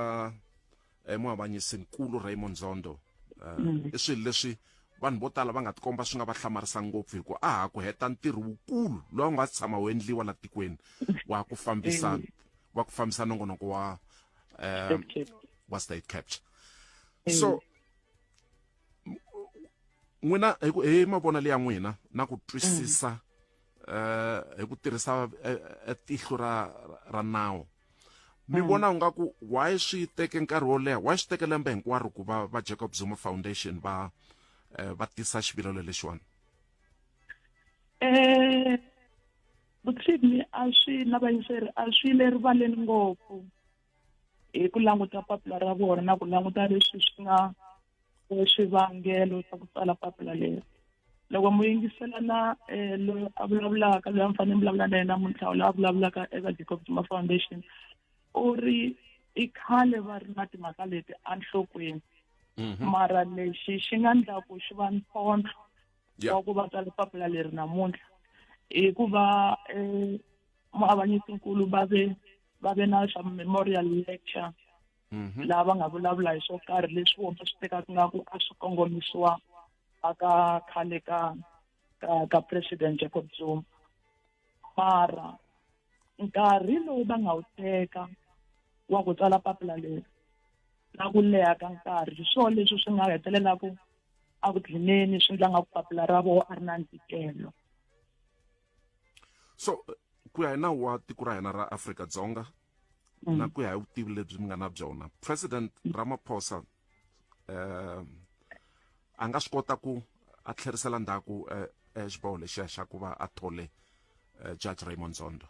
eh, muavanyisi nkulu Raymond Zondo eh, mm. i swilo leswi vanhu vo tala va nga tikomba swi nga va hlamarisa ngopfu hi ku a ha ku heta ntirho wukulu lowu nga tshama wu endliwa la tikweni wa ku fambisa mm. wa ku fambisa nongonoko wa um, wa state capture mm. so n'wina hi ku hi mavonelo ya n'wina na ku twisisa eh hi ku tirhisa eh, eh, tihlo ra ra nawu mi mm. vona nga ku why swi teke nkarhi wo leha why swi teke lembe hinkwaro ku va va Jacob Zuma Foundation va eh, va tisa xivilelo lexiwani eh vutshimi a swi na vayingiseri a swi le rivaleni ngopfu hi ku languta papila ra vona na ku languta leswi swi nga swivangelo swa ku tsala papila leri loko mu yingisela na eh, loyi a vulavulaka loyi a mi fanele mi vulavula na yena namuntlha loyi a vulavulaka eka Jacob Zuma Foundation u ri i khale va ri na timhaka leti enhlokweni mhm. mara lexi xi nga ndlaku xi va ntlhontlho wa ku va tsala papila leri namuntlha i ku va um muavanyisinkulu va ve va ve na swa memorial lecture mhm. laha va nga vulavula hi swo karhi leswi vona va swi tekaka nga ku a swi kongomisiwa aka khale ka ka ka president Jacob Zuma mara nkarhi lowu va nga wu teka wa ku tsala papila leri na ku leha ka nkarhi hi swona leswi swi nga hetelelaka a ku dlineni swi endla nga ku papila ra vona a ri na ntikelo so ku ya hi nawu wa tiko ra hina ra Afrika-Dzonga mm. na ku ya hi vutivi lebyi mi nga na byona president Ramaphosa eh a nga swi kota ku a tlherisela ndzhaku eh, eh, xiboho lexiya xa ku va a thole eh, judge Raymond Zondo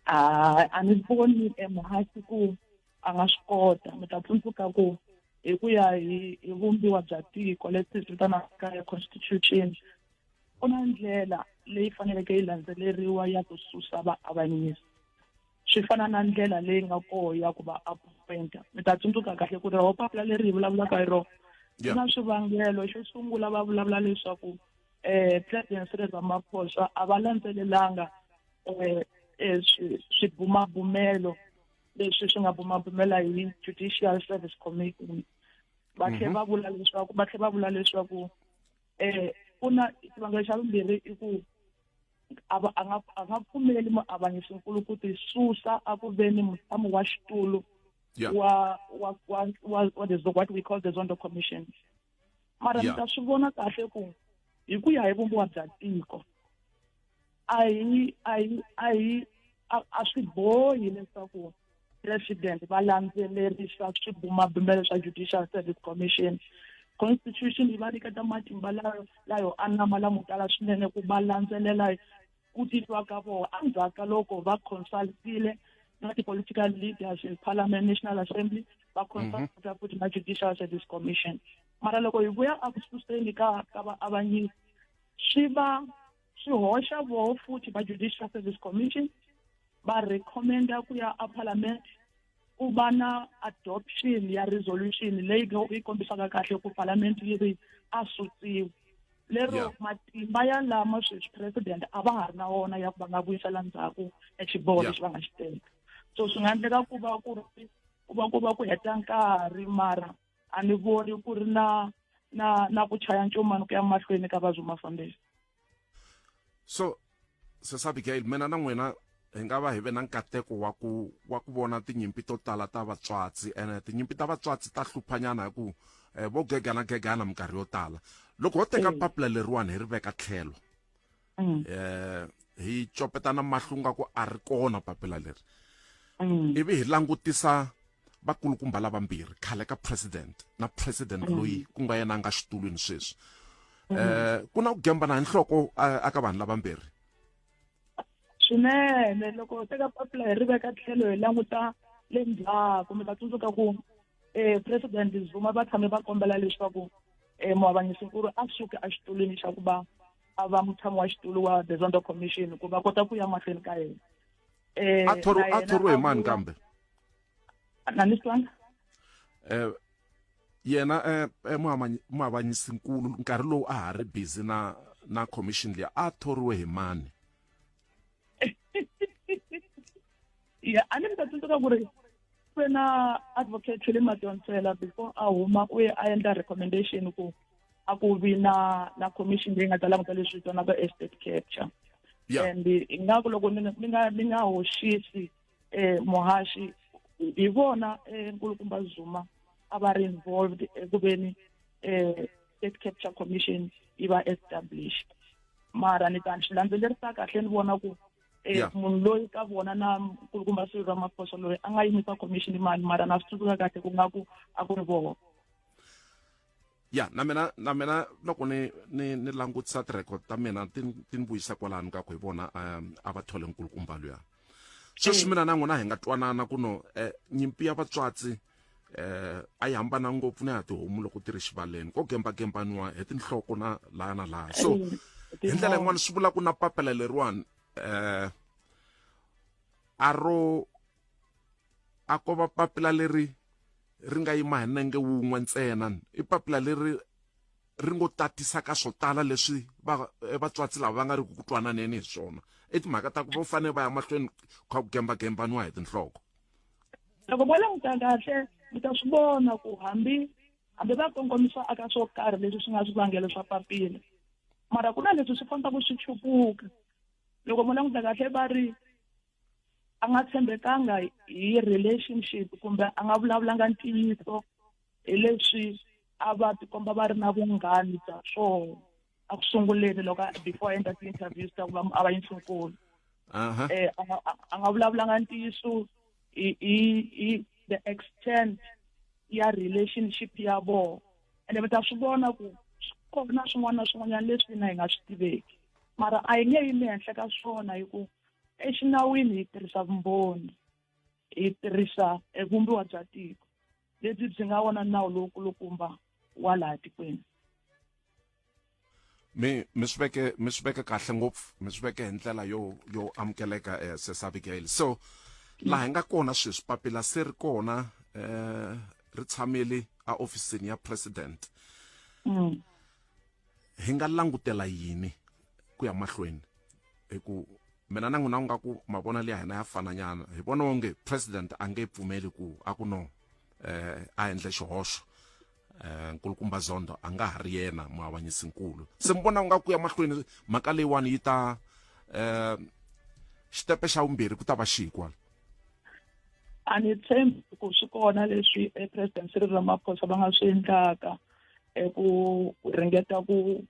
a a ni voni emuhasi ku a nga swi kota mi ta tsundzuka ku hi ku ya hi hi vumbiwa bya tiko leswi vitanaka constitution. Ku na ndlela leyi faneleke yi landzeleriwa ya ku susa vaavanyisi. Swi fana na ndlela leyi nga koho ya ku va appoint-a. Mi ta tsundzuka kahle ku ri roho papila leri hi vulavulaka hi rona ri na swivangelo. Xo sungula va vulavula leswaku President Cyril Ramaphosa a va landzelelanga swibumabumelo leswi swi nga bumabumela hi Judicial Service Commission. Va tlhela va vula leswaku va tlhela va vula leswaku ku na xivangelo xa vumbirhi i ku a va a nga a nga pfumeli muavanyisinkulu ku ti susa a ku veni mutshami wa xitulu wa wa wa wa what is what we call the Zondo Commission. Mara mi ta swi vona kahle ku hi ku ya hi vumbiwa bya tiko a hi a hi a hi a swi bohi leswaku president va landzelerisa swibumabumelo swa Judicial Service Commission. Constitution yi va nyiketa matimba layo layo anama lamo tala swinene ku va landzelela ku titwa ka vona endzhaku ka loko va consultile na ti-political leaders in parliament, National Assembly, va consulta futhi na Judicial Service Commission. Mara loko hi vuya eku suseni ka ka vaavanyisi, swi va swi hoxa voho futhi va Judicial Service Commission va recommenda ku ya a parliament ku va na adoption ya resolution leyi yi kombisaka kahle ku parliament yi ri a susiwi. Lero matimba ya lama sweswi president a va ha ri na wona ya ku va nga vuyisela ndzhaku e xiboho lexi va nga xi teka. So swi nga endleka ku va ku ri ku va ku va ku heta nkarhi, mara a ni voni ku ri na na na ku chaya ncomani ku ya mahlweni ka va Zuma Foundation. So Sis Abigail, mina na n'wina hi nga va hi ve na nkateko wa ku wa ku vona tinyimpi to tala ta vatswatsi, ene tinyimpi ta vatswatsi ta hluphanyana hi ku vo gegana gegana minkarhi yo tala. Loko ho teka papila leriwani hi ri veka tlhelo, hi copetana mahlo nga ku a ri kona papila leri, ivi hi langutisa vakulukumba lavambirhi, khale ka president na president loyi ku nga yena a nga xitulwini sweswi, ku na ku gembana hi nhloko a ka vanhu lavambirhi. Swinene. Loko u teka papila hi ri veka tlhelo hi languta le ndzhaku, mi ta tsundzuka ku President Zuma va tshame va kombela leswaku muavanyisinkulu a suke exitulwini xa ku va a va mutshami wa xitulu wa the Zondo Commission ku va kota ku ya mahlweni ka yena. A thoriwe hi mani kambe? Na ni twanga? Yena muavanyisinkulu nkarhi lowu a ha ri busy na commission liya, a thoriwe hi mani? Ya, a ni mi ta tsundzuka ku ri ku ve na Advocate Thuli Madonsela, before a huma u ye a endla recommendation ku a ku vi na commission leyi nga ta languta leswi vitaniwaka estate capture. And ingaku loko ni nga hoxisi, muhaxi hi vona nkulukumba Zuma a va ri involved eku veni State Capture Commission yi va established. Mara ni ta swi landzelerisa kahle ni vona ku munhu loyi ka vona na nkulukumba Cyril Ramaphosa loyi a nga yimisa commission mani, mara na swi tsundzuka kahle ku nga ku a ku ri vona. Ya, na mina loko ni langutisa ti-record ta mina ti ni vuyisa kwalano ka ku hi vona a va thole nkulukumba luya. Sweswi mina na n'wina hi nga twanana ku no nyimpi ya vatswatsi a yi hambana ngopfu na ya tihomu loko ti ri xivaleni, ko gembagembaniwa hi tinhloko na laha na laha. So hi ndlela yin'wana swi vula ku na papila leriwani a ro a ko va papila leri ri nga yima hi nenge wun'we ntsena, i papila leri ri ngo tatisa ka swo tala leswi va vatswatsi lava va nga ri ku twananeni hi swona. I timhaka ta ku vo fanele va ya mahlweni kha ku gembagembaniwa hi tinhloko. Loko vo languta kahle mi ta swi vona ku hambi va kongomisa aka swo karhi leswi swi nga swivangelo swa papila, mara ku na leswi swi fambaka swi chupuka. Loko mo languta kahle va ri a nga tshembekanga hi relationship kumbe a nga vulavulanga ntiyiso hi leswi a va tikomba va ri na vunghani bya swona a ku sunguleni loko before a endla ti-interviews ta ku va muavanyisinkulu. A nga vulavulanga ntiyiso hi the extent ya relationship ya vona. Ende mi ta swi vona ku swi kona swin'wana na swin'wanyana leswi hina hi nga swi tiveki, mara a hi nge yimi henhla ka swona hi ku exinawini hi tirhisa vumbhoni, hi tirhisa vumbiwa bya tiko lebyi byi nga wona nawu lowukulukumba wa laha tikweni. Mi mi swi veke mi swi veke kahle ngopfu, mi swi veke hi ndlela yo yo amukeleka eh, Sis Abigail. So laha hi nga kona sweswi papila se ri kona eh ri tshamile a ofisini ya president. Hi nga langutela yini ku ya mahlweni? Hi ku mina na n'wina u nga ku mavonelo ya hina ya fananyana, hi vona onge president a nge pfumeli ku a ku no eh a endle xihoxo eh nkulukumba Zondo a nga ha ri yena muavanyisinkulu. Se mi vona nga ku ya mahlweni mhaka leyiwani yi ta eh xitepe xa vumbirhi ku ta va xihi kwala? A ni tshembi ku swi kona leswi e president Cyril Ramaphosa va nga swi endlaka eku ringeta ku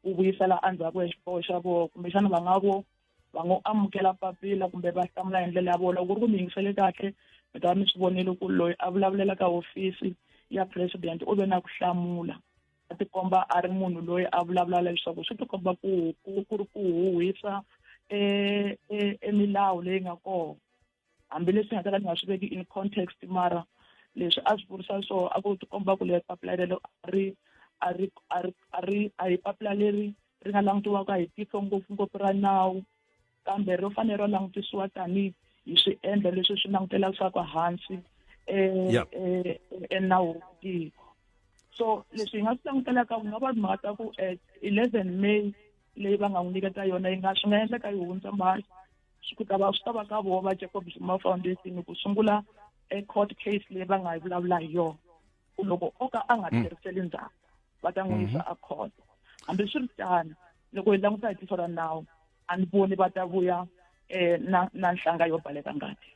ku vuyisela endzhaku e xiboho xa vona, kumbexana va nga vo va ngo amukela papila kumbe va hlamula hi ndlela ya vona. Loko ku ri ku mi yingisele kahle mi ta va mi swi vonile ku loyi a vulavulela ka hofisi ya president u ve na ku hlamula a tikomba a ri munhu loyi a vulavula leswaku swi tikomba ku ku ku ri ku huhwisa e, e, e milawu leyi nga kona, hambileswi nga ta ka ni nga swi veki in context, mara leswi a swi vurisa swona a ku tikomba ku leri papila lero a ri a ri a ri a ri a hi papila leri ri nga langutiwaka hi tihlo ngopfungopfu ra nawu, kambe ro fanele ro langutisiwa tanihi hi swiendlo leswi swi langutelaka hansi enawu wa tiko. So leswi hi nga swi langutelaka ku nga va timhaka ta ku 11 May leyi va nga n'wi nyiketa yona yi nga swi nga endleka yi hundza mali, swi ku ta va swi ta va ka vona va Jacob Zuma Foundation ku sungula e court case leyi va nga yi vulavula hi yona, ku loko o ka a nga tlheriseli ndzhaku va ta n'wi yisa a court. Hambiswiritano, loko hi languta hi tihlo ra nawu, a ni voni va ta vuya na na nhlanga yo baleka ngati.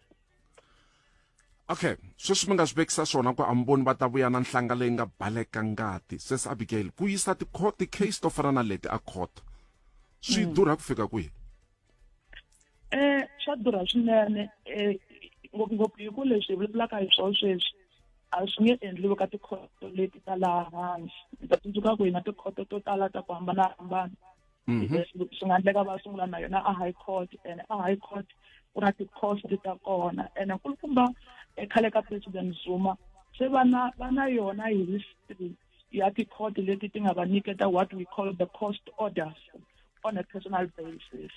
Okay, sweswi mi nga swi vekisa swona ku a mi voni va ta vuya na nhlanga leyi nga baleka ngati. Sis Abigail, ku yisa ti-court ti-case to fana na leti a court swi durha ku fika kwihi? Swa durha swinene, ngopfungopfu hi ku leswi hi vulavulaka hi swona sweswi a swi nge endliwi ka tikhoto leti ta laha hansi. Mi ta tsundzuka ku hi na tikhoto to tala ta ku hambanahambana. Swi nga endleka va sungula na yona a high court, and a high court ku na ti-cost ta kona, and nkulukumba khale ka president Zuma se va na va na yona history ya ti-court leti ti nga va nyiketa what we call the cost orders on a personal basis,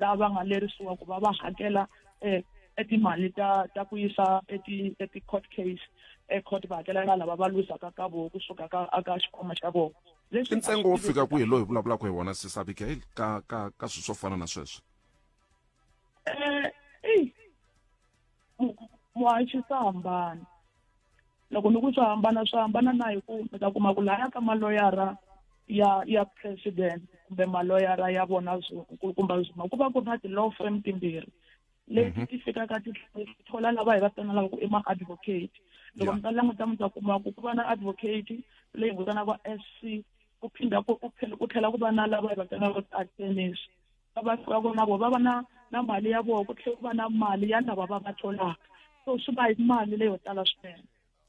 laha va nga lerisiwa ku va va hakela e timali ta ta ku yisa eti eti court case e court, va hakela na lava va luzaka ka voho kusuka ka aka xikhwama xa vona. Leswi i ntsengo wo fika kwihi lowu hi vulavulaka hi wona, Sis Abigail, ka ka ka swilo swo fana na sweswo? Eyi muhaxi, swa hambana. Loko ni ku swi hambana, swi hambana na hi ku mi ta kuma ku laya ka maloyara ya ya president kumbe maloyara ya vona nkulukumba Zuma, ku va ku ri na ti-law firm timbirhi leti ti fikaka ti thola lava hi va vitanaka ku i ma-advocate. Loko mi ta languta mi ta kuma ku ku va na advocate leyi vitanaka SC, ku phinda ku ku tlhela ku va na lava hi va vitanaka ti-attorneys, va va fikaka na vona va va na na mali ya vona, ku tlhela ku va na mali ya lava va va tholaka, so swi va hi mali leyo tala swinene.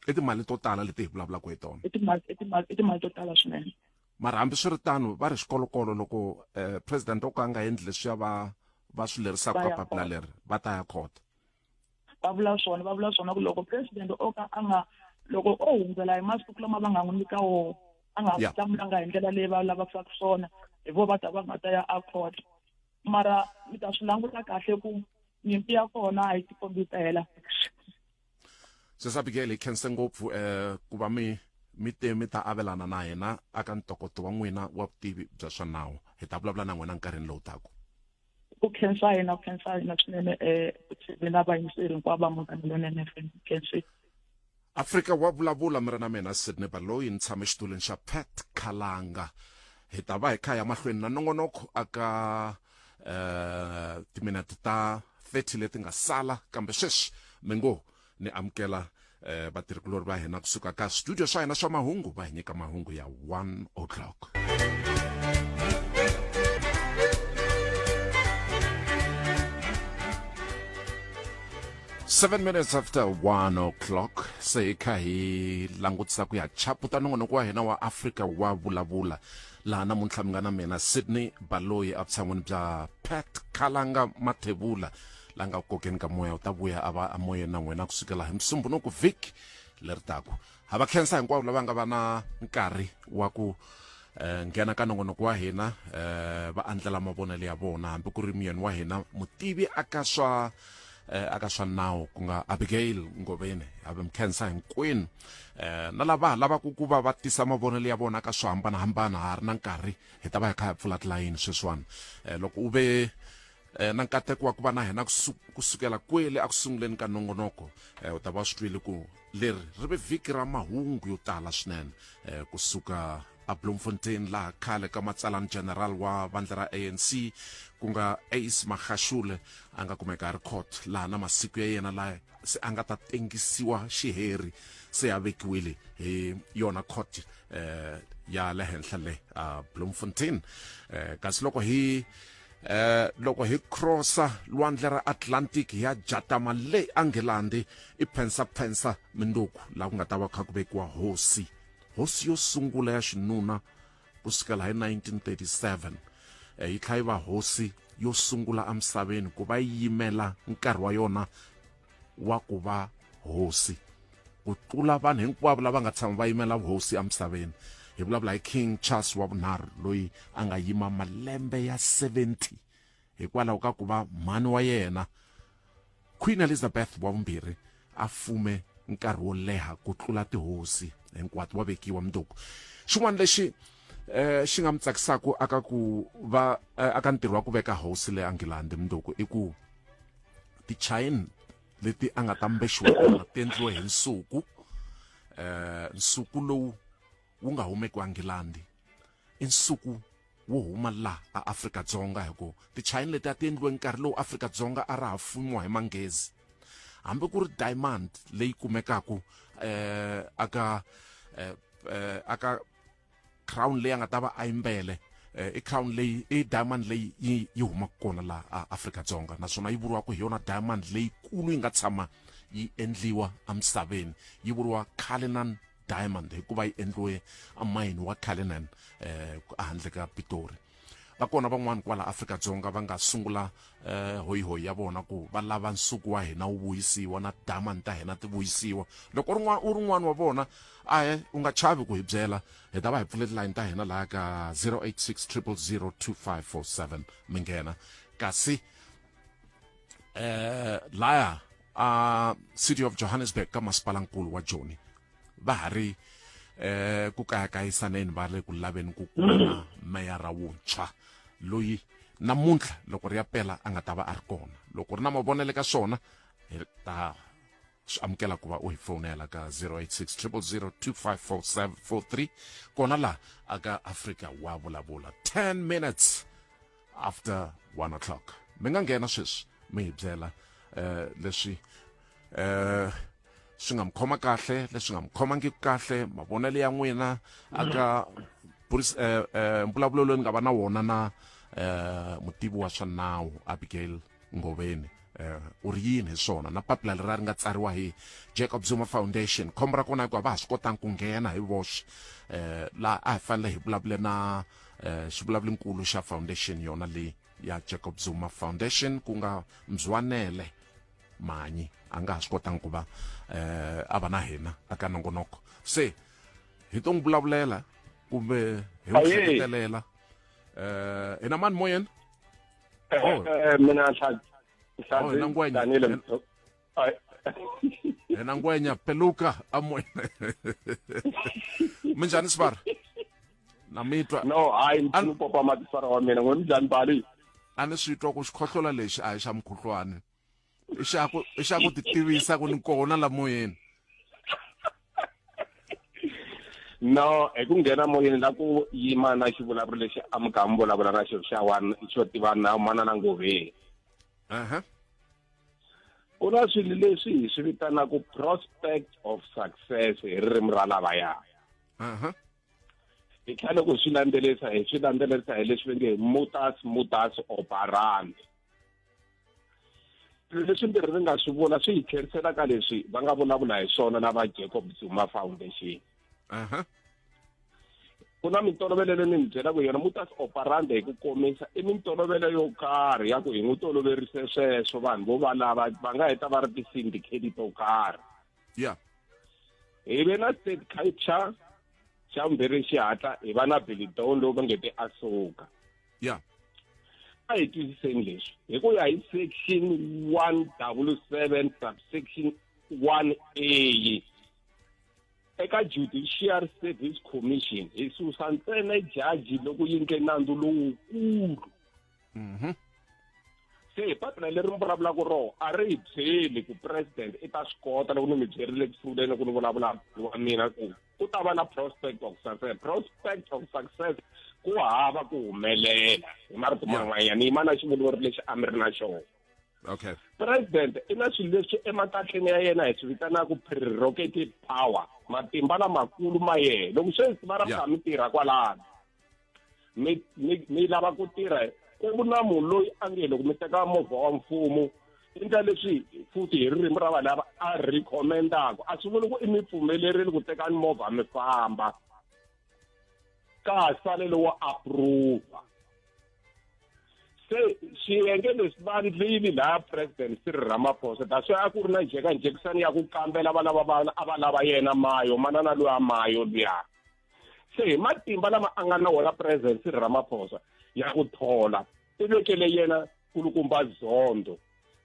I timali to tala leti hi vulavulaka hi tona. I timali i timali i timali to tala swinene. Mara hambiswiritano va ri xikolokolo loko president o ka a nga endli leswiya va va swi lerisaka ka papila leri, va ta ya court. Va vula swona, va vula swona ku loko president o ka a nga loko o hundzela hi masiku lama va nga n'wi nyika wona, a nga hlamulanga hi ndlela leyi va lavaka swona, hi vo va ta va nga ta ya a court. Mara mi ta swi languta kahle ku nyimpi ya kona a yi tikombi yi ta hela. Sis Abigail, hi khense ngopfu ku va mi mi te mi ta avelana na hina aka ntokoto wa n'wina wa vutivi bya swa nawu. Hi ta vulavula na n'wina nkarhini lowu taka. Ku khensa hina, ku khensa hina swinene na vayingiseri hinkwavo va Munghana Lonene FM. Khensi. Afrika wa vulavula, mi ri na mina Sydney Baloyi, ni tshame xitulwini xa Pat Khalanga. Hi ta va hi kha ya mahlweni na nongonoko aka timinete ta 30 leti nga sala, kambe sweswi mi ngo ni amukela vatirhikulori va hina kusuka ka studio swa hina swa mahungu, va hi nyika mahungu ya 1 o'clock. 7 minutes after 1 o'clock, se hi kha hi langutisa ku ya chaputa nongonoko wa hina wa Afrika wa vulavula, laha namuntlha mi nga na mina Sydney Baloyi evutshan'wini bya Pat Khalanga Mathebula la nga kokeni ka moya. U ta vuya a va emoyeni na n'wina kusukela hi Musumbunuku vhiki leri taku. Ha va khensa hinkwavo lava nga va na nkarhi wa ku eh, nghena ka nongonoko wa hina eh, va andlela mavonelo ya vona hambi ku ri muyeni wa hina mutivi aka swa eh, aka swa nawu ku nga Abigail Ngoveni habe mi khensa hinkwenu eh, na lava lavaka ku va va tisa mavonelo ya vona ka swo hambanahambana ha ri na nkarhi hi ta va hi kha hi pfula tilayini sweswiwani eh, loko u ve eh, na nkateko wa ku va na hina ku sukela kwele eku sunguleni ka nongonoko eh, u ta va swi twile ku leri ri ve vhiki ra mahungu yo tala swinene eh, kusuka a Bloemfontein laha khale ka matsalani general wa vandla ra ANC ku nga Ace Magashule a nga kumeka a ri court laha na masiku ya yena laha se a nga ta tengisiwa xiheri se ya vekiwile hi yona court eh, ya le henhla le a Bloemfontein eh, kasi loko hi eh loko hi crossa lwandle ra Atlantic hi ya jatama le eNgilandi i phensa phensa minduku laha ku nga ta va kha ku vekiwa hosi hosi yo sungula ya xinuna ku sukela hi 1937 eh, yi tlhela yi va hosi yo sungula emisaveni ku va yi yimela nkarhi wa yona wa ku va hosi ku tlula vanhu hinkwavo lava nga tshama va yimela vuhosi emisaveni hi vulavula hi King Charles wa vunharhu loyi a nga yima malembe ya 70 hikwalaho ka ku va mhani wa yena Queen Elizabeth wa vumbirhi a fume nkarhi wo leha ku tlula tihosi hinkwato wa vekiwa mundzuku xin'wana lexi eh xi nga mi tsakisaka aka ku va eh, aka ntirho wa ku veka hosi le England mundzuku i ku tichayini leti a nga ta mbexiwa tona ti endliwe hi nsuku eh nsuku lowu wu nga humeki eNgilandi i nsuku wo huma la a Afrika-Dzonga hi ku tichayini leti a ti endliwe nkarhi lowu Afrika-Dzonga a ra ha fumiwa hi Manghezi hambi ku ri diamond leyi kumekaku eh aka eh, eh aka crown leyi a nga ta va a yimbele eh, i crown leyi i diamond leyi yi yi humaka kona laha a Afrika-Dzonga naswona yi vuriwa ku hi yona diamond leyikulu yi nga tshama yi endliwa emisaveni yi vuriwa Cullinan diamond hikuva yi endliwe emayini wa Cullinan eh ehandle ka Pitori va kona van'wana kwala Afrika-Dzonga va nga sungula eh hoyihoyi ya vona ku va lava nsuku wa hina wu vuyisiwa na diamond ta hina ti vuyisiwa loko u ri u ri n'wana wa vona ahe u nga chavi ku hi byela hi ta va hi pfule tilayini ta hina laha ka 086 000 2547 mi nghena kasi eh laya a City of Johannesburg ka masipalankulu wa Joni va ha ri eh ku kayakayisaneni va le ku laveni ku kuma meyara wuntshwa loyi namuntlha loko ri ya pela a nga ta va a ri kona loko ri na mavonelo ka swona hi ta swi amukela ku va u hi fonela ka 086 000 254743 kona laha aka Afrika wa vulavula 10 minutes after 1 o'clock mi nga nghena sweswi mi hi byela eh leswi eh swi nga mi khoma kahle leswi nga mi khomangiki kahle mavonelo ya n'wina aka eh, eh, mbulavulo lowu ni nga va na wona na eh, mutivi wa swa nawu Abigail Ngoveni eh, u ri yini hi swona na papila leri a ri nga tsariwa hi Jacob Zuma Foundation khombo ra kona hikuva va ha swi kotanga ku nghena hi voxe eh, laha a hi fanele hi vulavule na eh, xivulavulinkulu xa foundation yona leyi ya Jacob Zuma Foundation ku nga Mzwanele Manyi a nga ha swi kotanga ku va eh, a va na hina aka nongonoko se hi to n'wi vulavulela kumbe hi n'wi hleketelela eh hina mani moyeni eh, oh. eh, eh, mina oh, hina ngwenya hina ngwenya peluka amoyeni minjhani sivara na mi twa no hayi ni popa matisara wa mina ngo njhani bali a ni swi twa ku xikhohlola lexi a hi xa mukhuhlwani i xa ku i xa ku titivisa ku ni kona la moyeni no hi ku nghena moyeni la ku yima na xivulavuri lexi a mi kha mi vulavula na xo xa one xo tiva na manana ngoveni uh-huh. ku na swilo leswi hi swi vitanaka prospect of success hi ririmi ra lavaya uh-huh. hi tlhela loko hi swi landzelerisa hi swi landzelerisa hi leswi va nge mutas mutas operandi swilo leswi mbirhi ri nga swi vula swi hi tlherisela ka leswi va nga vulavula hi swona na va Jacob Zuma Foundation uh-huh. ku na mintolovelo leyi ni mi byelaka yona mutas operandi hi ku komisa i mintolovelo yo karhi ya ku hi n'wi toloverise sweswo vanhu vo valava va nga heta va ri ti-syndicate to karhi yeah hi ve na state capture. Xa vumbirhi xihatla hi va na Billy Down lowu va nge te a suka. Ya. A hi twisiseni leswi hi ku ya hi section 177 subsection 1A eka Judicial Service Commission hi susa ntsena jaji loko yi ndle nandzu lowukulu. Se papila leri mi vulavulaka roho a ri hi byeli ku president i ta swi kota loko ni mi byerile ku sunguleni ku ni vulavula wa mina ku ku ta va na prospect of success. Prospect of success ku hava ku humelela hi marito man'wanyana ni yima na xivulivuri lexi a mi ri na xona. Okay. President i na swilo leswi emakatleni ya yena hi swi vitanaka prerogative power, matimba lamakulu ma yena. Loko sweswi va ra mi tirha kwalano mi mi mi lava ku tirha ku na munhu loyi a nge loko mi teka movha wa mfumo i ndla leswi futhi hi ririmi ra vanhu lava a recommendaka a swi vuli ku i mi pfumelerile ku teka ni movha mi famba ka ha sale lowo approve. Se xiyenge leswi va ndlini laha President Cyril Ramaphosa that's why a ku ri na njhekanjhekisano ya ku kambela va lava va a va lava yena mayo manana luya mayo luya. Se hi matimba lama a nga na wona President Cyril Ramaphosa ya ku thola i vekele yena kulukumba Zondo.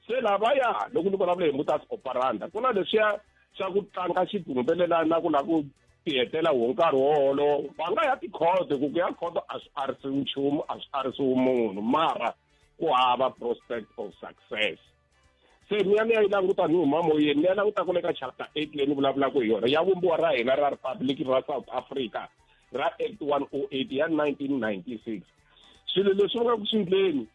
Se lavaya loko ni vulavula hi modus operandi ku na leswiya swa ku tlanga xidungumbelelana na ku lava ku tihetela wo nkarhi wolowo va nga ya tikhoto ku ku ya khoto a swi arisiwi nchumu a swi arisiwi munhu mara ku hava prospect of success. Se ni ya ni ya yi languta ni huma moyeni ni ya languta ku le ka chapter 8 leyi ni vulavulaka hi yona ya vumbiwa ra hina ra Republic ra South Africa ra Act 108 ya 1996. Swilo leswi va nga ku swi ndleni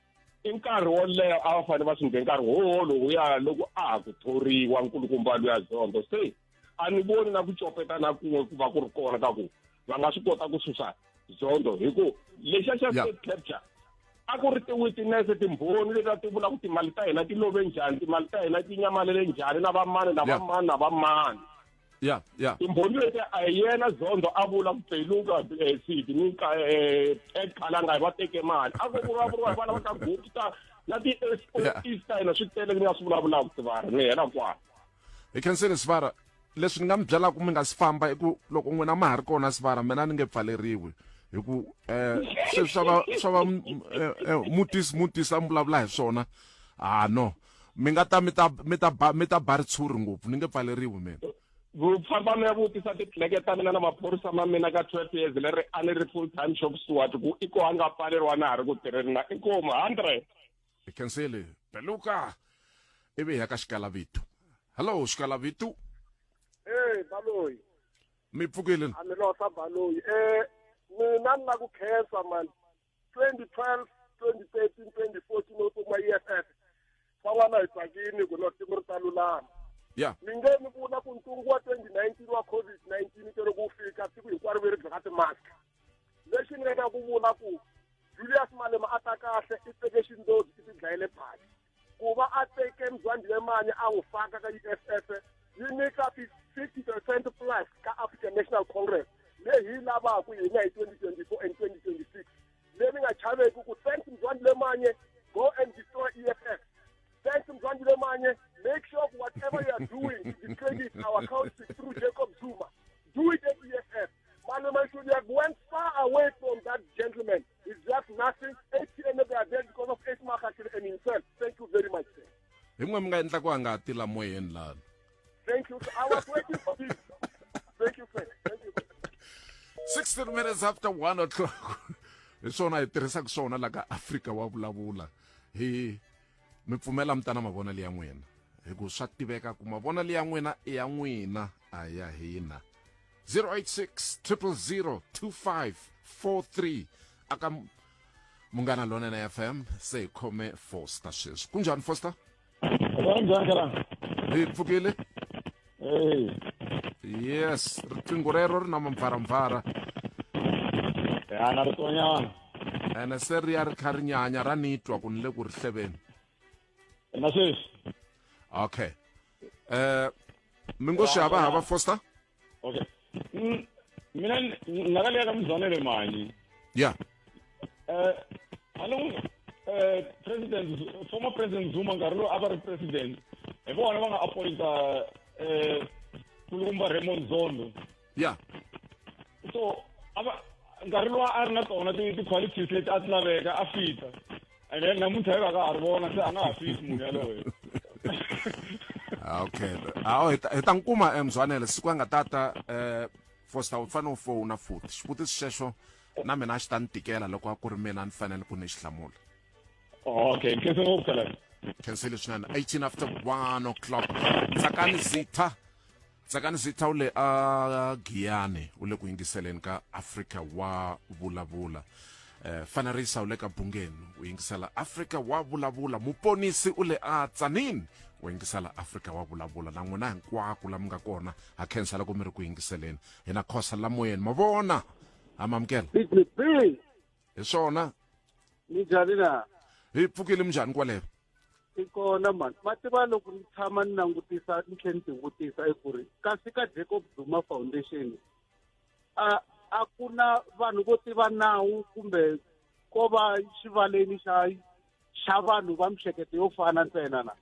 i nkarhi wo leha a va fanele va swi ndle nkarhi wo lowuya loko a ha ku thoriwa nkulukumba luya Zondo. Se a ni voni na ku copeta na kun'we ku va ku ri kona ka ku va nga swi kota ku susa Zondo hi ku lexiya xa state capture a ku ri ti-witness timbhoni leti a ti vula ku timali ta hina ti love njhani timali ta hina ti nyamalele njhani na vamani na vamani na vamani. Ya, ya. Timbhoni leti a hi yena Zondo a vula ku Peluka Sidi ni Ed Khalanga va teke mali a ku vulavuriwa hi vana va ka Gupta na ti-SOE ta hina swi tele ni nga swi vulavulaka Sivara ni hela kwala. Hi khensile Sivara leswi ni nga mi byelaka mi nga si famba i ku loko n'wina ma ha ri kona Sivara mina ni nge pfaleriwi hi ku sweswi swa va swa va mutisi mutisi a mi vulavula hi swona ah no mi nga ta mi ta mi ta ba mi ta ba ritshuri ngopfu ni nge pfaleriwi mina. Famba mi ya vutisa tipleke ta mina na maphorisa ma mina ka 12 years leri a ni ri full time shop steward ku i ko a nga pfaleriwa na ha ri ku tirheni na inkomu 100. Hi khensile Beluka ivi hi ya ka Xikalavitu. Hello Xikalavitu. Hey Baloyi. Mi pfukile? A mi losa Baloyi. Mina ni la ku khensa man 2012 2013 2014 loko kuma EFF van'wana hi tsakini ku no tiko ri ta lulama. Mi nge mi vula ku ntungu wa 2019 wa COVID-19 ke loko wu fika tiko hinkwaro ve ri dlaka ti-mask. Lexi ni nga ta ku vula ku Julius Malema a ta kahle i teke xindlodzi i ti dlayele phaki. Ku va a teke Mzwandile Mani a n'wi faka ka EFF yi nyika 50% plus ka African National Congress leyi hi yi lavaka hina hi 2024 and 2026. Leyi ni nga chaveki ku thanks Mzwandile Manye, go and destroy EFF. Thanks Mzwandile Manye, make sure whatever you are doing to discredit our country through Jacob Zuma, do it at EFF. Malema should have went far away from that gentleman. It's just nothing. ATM they are there because of Ace Magashule and himself. Thank you very much, sir. Hi n'we mi nga endla ku a nga ti la moyeni lani. Thank you, sir. I was waiting for this. Thank you, sir. Thank you. 16 minutes after 1 o'clock. Hi swona hi tirhisaka swona la ka Afrika wa vulavula. Hi mi pfumela mi ta na mavonelo ya n'wina. Hi ku swa tiveka ku mavonelo ya n'wina i ya n'wina a ya hina. 086 000 2543 aka Munghana Lonene FM se hi khome Foster sweswi. Kunjhani Foster? Njhani kala? Hi pfukile? Hey. Yes, riqingho rero ri na mampfarampfara. Ya na ritonyana. Ene se ri ya ri kha ri nyanya ra ni twa ku ni le ku ri hleveni. Na sweswi. Okay. Mi ngo swi hava hava Foster? Okay. Mina ni nga ka Mzwanele Manyi. Yeah. Alo President former President Zuma nkarhi lowu a va ri president hi vona va nga appointa Kulukumba Raymond Zondo. Yeah. So So a va nkarhi lowu a ri na tona ti-qualities leti a ti laveka a fita and then namuntlha hi va ka ha ri vona se a nga ha fiti munhu yaloye. Okay, awu hi ta n'wi kuma mzwanele siku a nga tata Foster u fanele u fowuna futhi xivutiso xexo na mina a xi ta ni tikela loko a ku ri mina ni fanele ku ni xi hlamula. Okay, nkhense ngopfu khalani. Khensile swinene. 18 after 1 o'clock. Tsakani Zitha. Tsakani Zitha u le a Giyani u le ku yingiseleni ka Africa wa vulavula. Fanarisa u le ka Bungeni u yingisela Africa wa vulavula. Muponisi u le a Tzaneen u yingisela Africa wa vulavula. Na n'wina hinkwako la mi nga kona ha khensa loko mi ri ku yingiseleni. Hi na Khosa la moyeni. Ma vona? Ha mamukela. BGB. Hi swona. Minjhani na? Hi pfukile minjhani kwaleyo? I kona mani. Ma tiva loko ni tshama ni langutisa ni tlhela ni tivutisa i ku ri kasi ka Jacob Zuma Foundation a a ku na vanhu vo tiva nawu kumbe ko va xivaleni xa xa vanhu va mihleketo yo fana ntsena na?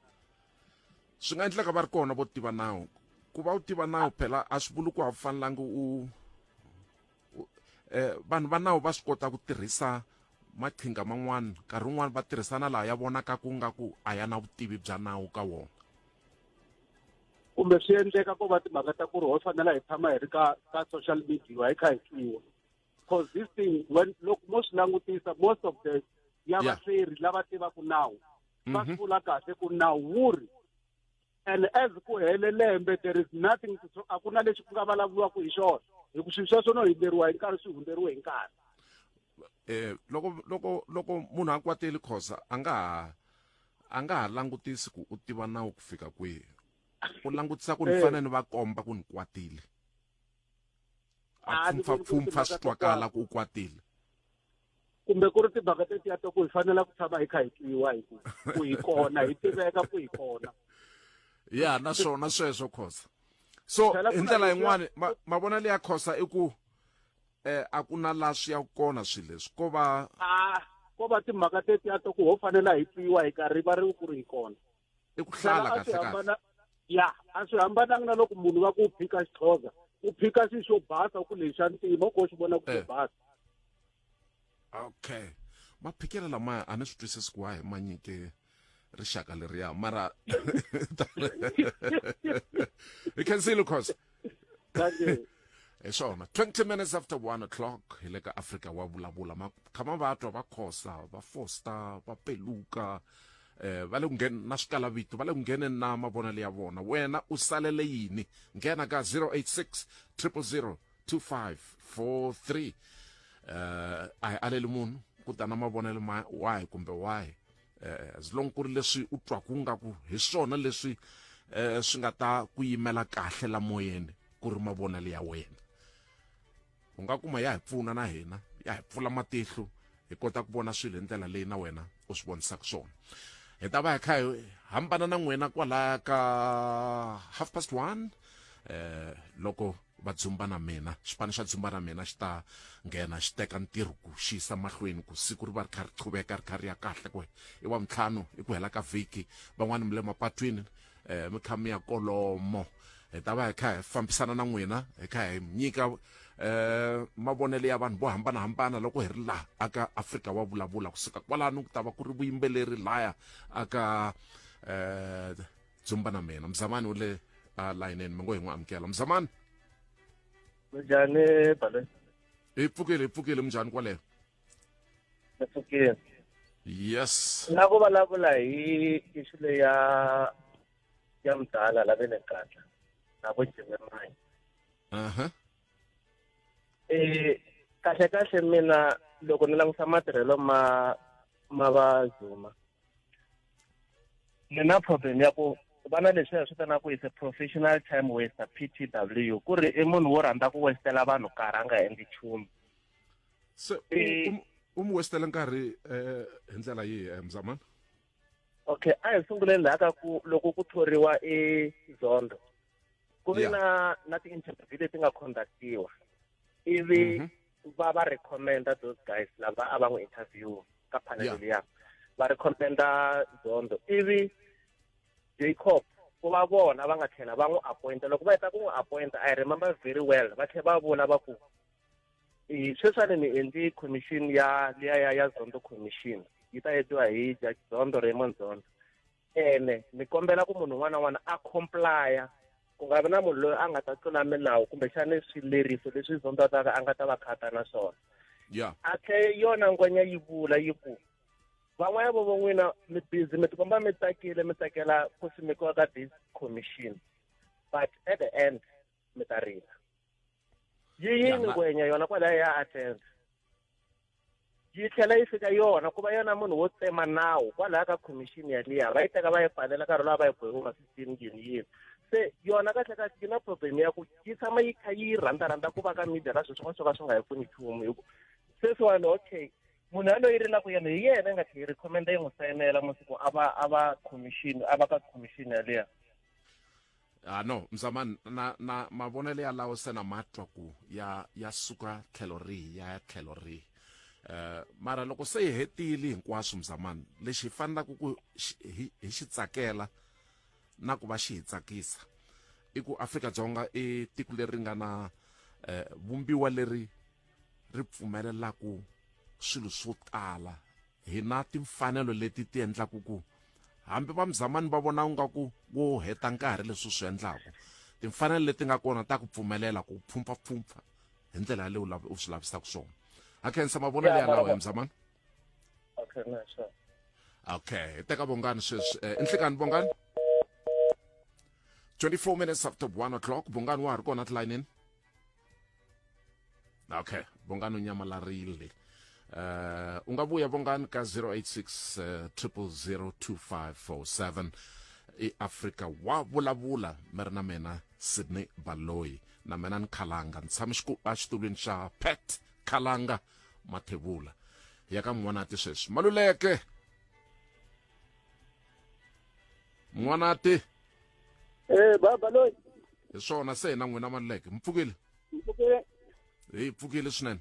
Swi nga endleka va ri kona vo tiva nawu. Ku va u tiva nawu phela a swi vuli ku a wu fanelangi u vanhu va nawu va swi kota ku tirhisa maqhinga man'wana nkarhi wun'wana va tirhisa na laha ya vonaka ku nga ku a ya na vutivi bya nawu ka wona. Kumbe swi endleka ko va timhaka ta ku ri ho fanela hi tshama hi ri ka ka social media hi kha hi twiwa, because this thing when loko mo swi langutisa most of the ya vahleri lava tivaka nawu va swi vula kahle ku nawu wu ri, and as ku hele lembe there is nothing to, a ku na lexi ku nga vulavuriwaka hi xona hi ku swilo sweswo no hundzeriwa hi nkarhi swi hundzeriwe hi nkarhi. Loko munhu a kwateli Khosa a nga ha langutisi ku u tiva nawu ku fika kwihi, u langutisa ku ni fanele ni va komba ku ni kwatile, a pfhumpfha pfhumpfha swi twakala ku u kwatile. Kumbe ku ri timhaka tetiya ta ku hi fanela ku tshama hi kha hi twiwa hi ku ku hi kona hi tiveka ku hi kona. Ya naswona sweswo Khosa. So hi ndlela yin'wani mavonelo ya Khosa i ku a ku na la swi ya kona swilo leswi ko va ko va timhaka tetiya ta ku ho fanela hi twiwa hi karhi va ri ku ri hi kona. I ku hlala kahle kahle. Ya a swi hambananga na loko munhu va ku u phika Xixhosa u phika xi xo basa ku lexi xa ntima u ko xi vona ku xo basa. Okay, maphikelo lamaya a ni swi twisisi ku wahi ma nyike rixaka leriya mara hi khensile Khosa. Hi swona 20 minutes after 1 o'clock hi le ka Africa wa vulavula. Ma kha ma va twa va Khosa, va Foster, va Peluka, va le ku nghena na swikalavito, va le ku ngheneni na mavonelo ya vona. Wena u salele yini? Nghena ka 086 000 2543. A hi aleli munhu ku ta na mavonelo ma wahi kumbe wahi, as long ku ri leswi u twaku nga ku hi swona leswi swi nga ta ku yimela kahle la moyeni ku ri mavonelo ya wena, u nga kuma ya hi pfuna na hina, ya hi pfula matihlo hi kota ku vona swilo hi ndlela leyi na wena u swi vonisaka swona. Hi ta va hi kha hi hambana na n'wina kwalaya ka 1:30 loko va dzumba na mina, xipano xa dzumba na mina xi ta nghena xi teka ntirho ku xi yisa mahlweni ku siku ri va ri kha ri qhuveka ri kha ri ya kahle ku i wa ntlhanu i ku hela ka vhiki, van'wani mi le mapatwini mi kha mi ya kolomo. Hi ta va hi kha hi fambisana na n'wina hi kha hi nyika mavonelo ya vanhu vo hambanahambana loko hi ri laha aka Afrika wa vulavula. Kusuka kwalano ku ta va ku ri vuyimbeleri laya aka dzumba na mina. Mzamani u le layineni, mi ngo hi n'wi amukela. Mzamani. Minjhani Bale? Hi pfukile, hi pfukile. Minjhani kwaleyo? Hi pfukile. Yes. Na ku vulavula hi issue leyi ya mudala la ve le Nkandla na vo Jimmy Manyi. Kahle kahle mina loko ni langusa matirhelo ma va Zuma, ni na problem ya ku va na leswiya swi vitanaka is a professional time waster, PTW, ku ri i munhu wo rhandza ku westela vanhu nkarhi a nga endli nchumu. Se u mu westela nkarhi hi ndlela yihi, Mzamani? Okay, a hi sunguleni laha ka ku loko ku thoriwa e Zondo, ku vi na ti-interview leti nga conductiwa, ivi va recommenda those guys lava a va n'wi interview ka panel liya, va recommenda Zondo, ivi Jacob ku va vona va nga tlhela va n'wi appointa. Loko va heta ku n'wi appointa, I remember very well, va tlhela va vula va ku Sweswiwani ni endli commission ya liya ya ya Zondo commission yi ta endliwa hi Judge Zondo Raymond Zondo ene ni kombela ku munhu un'wana na un'wana a complya ku nga vi na munhu loyi a nga ta tlula milawu kumbexani swileriso leswi Zondo a ta a nga ta va khata na swona yeah a tlhe yona ngwenya yi vula yi ku van'wana vo vo n'wina mi busy mi tikomba mi tsakile mi tsakela ku simekiwa ka this commission but at the end mi ta rila yi yini ngwenya yona kwalaya ya attend yi tlhela yi fika yona ku va yona munhu wo tsema nawu kwalaya ka khomixini yaliya va yi teka va yi pfalela nkarhi lowa va yi gweviwa 15 yini yini se yona kahle kahle yi na problem ya ku yi tshama yi kha yi rhandzarhandza ku va ka media ka swilo swin'wana swo ka swi nga yi pfuni nchumu hi ku sweswiwani okay munhu yaloye yi rilaka yena hi yena yi nga tlhela yi recommenda yi n'wi sayinela masiku a va a va commission a va ka commission yaliya ah no mzamani na na mavonelo ya lawo se na matwa ku ya ya suka tlhelo rihi ya ya tlhelo rihi eh mara loko se hi hetile hinkwaswo mzamani lexi hi fanelaka ku hi hi xi tsakela na ku va xi hi tsakisa i ku Afrika-Dzonga i tiko leri nga na eh, vumbiwa leri ri pfumelelaka swilo swo tala hi na timfanelo leti ti endlaku ku hambi va mzamani va vona nga ku wo heta nkarhi leswi swi endlaku timfanelo leti nga kona ta ku pfumelela ku pfhumpfapfhumpfa hi ndlela yaleyo u swi lavisaka swona a khensa mavonelo yalawo ya mzamani okay no, sure. okay hi teka vongani sweswi eh, nhlikani vongani 24 minutes after 1 o'clock bongani wa ha ri kona tilayinini okay bongani u nyamalarile uh, u nga vuya bongani ka 086 000 2547 i Afrika wa vulavula mi ri na mina Sydney Baloyi na mina ni khalanga ni tshame exitulwini xa Pat Khalanga Mathebula ya ka n'wanati sweswi maluleke n'wanati Eh baba loyi hi swona se na n'wina maluleke mi pfukile mpfukile hi pfukile swinene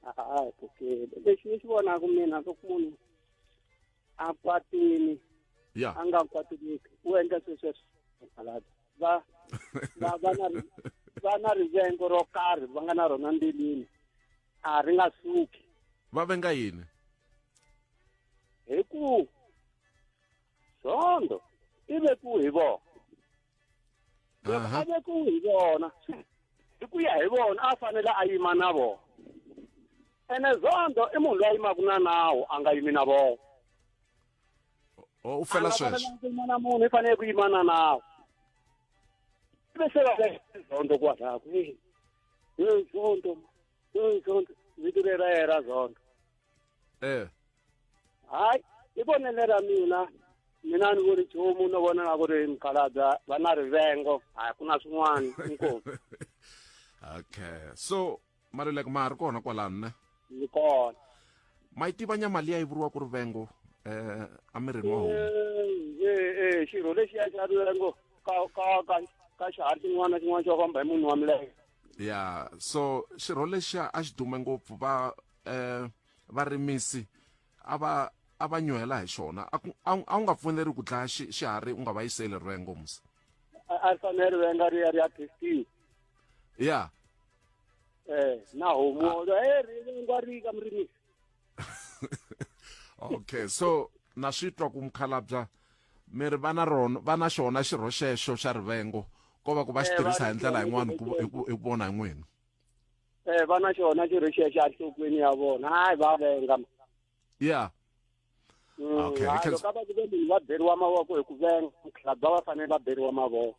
a hi pfukile lexi ni xi vonaka mina loko munhu a kwatini ya a nga kwatiliki u endla swilo sweswo va va va na va na rivengo ro karhi va nga na rona mbilwini a ri nga suki va venga yini hi ku Zondo i vekiwe hi vona loko a vekiwe hi vona hi ku ya hi vona a fanele a yima na vona ene Zondo i munhu loyi a yimaka na nawu a nga yimi na vona u fela sweswo ku yima na munhu i fanele ku yima na nawu ivi se va Zondo kwalaho hey Zondo hey Zondo vito leri ra yena ra Zondo eh hayi i vonele ra mina mina a ni voni nchumu no vona nga ku ri mukhalabya va na rivengo a ku na swin'wana inkomu okay so maluleke ma ha ri kona kwalano ne ni kona ma yi tiva nyama liya yi vuriwa ku rivengo eh emirini wa homu eh eh xirho lexiya xa rivengo ka ka ka ka xiharhi xin'wana na xin'wana xo famba hi munhu wa milenge ya so xirho lexiya a xi dume ngopfu va eh varimisi a va a va nyuhela hi xona a ku a wu nga pfumeleri ku dlaya xiharhi u nga va yiseli rivengo musa a ri fanele rivenga ri ya ri ya testiwa ya eh na homu eh rivengo ri ka murimisi okay so na swi twa ku mukhalabya mi ri va na rona va na xona xirho xexo xa rivengo ko va ku va xi tirhisa hi ndlela yin'wana hi ku hi ku vona hi n'wina eh va na xona xirho xexo enhlokweni ya vona hayi va venga ya okay mm, loko va ku munhu va beriwa mavoko hi ku venga mukhalabya va fanele va beriwa mavoko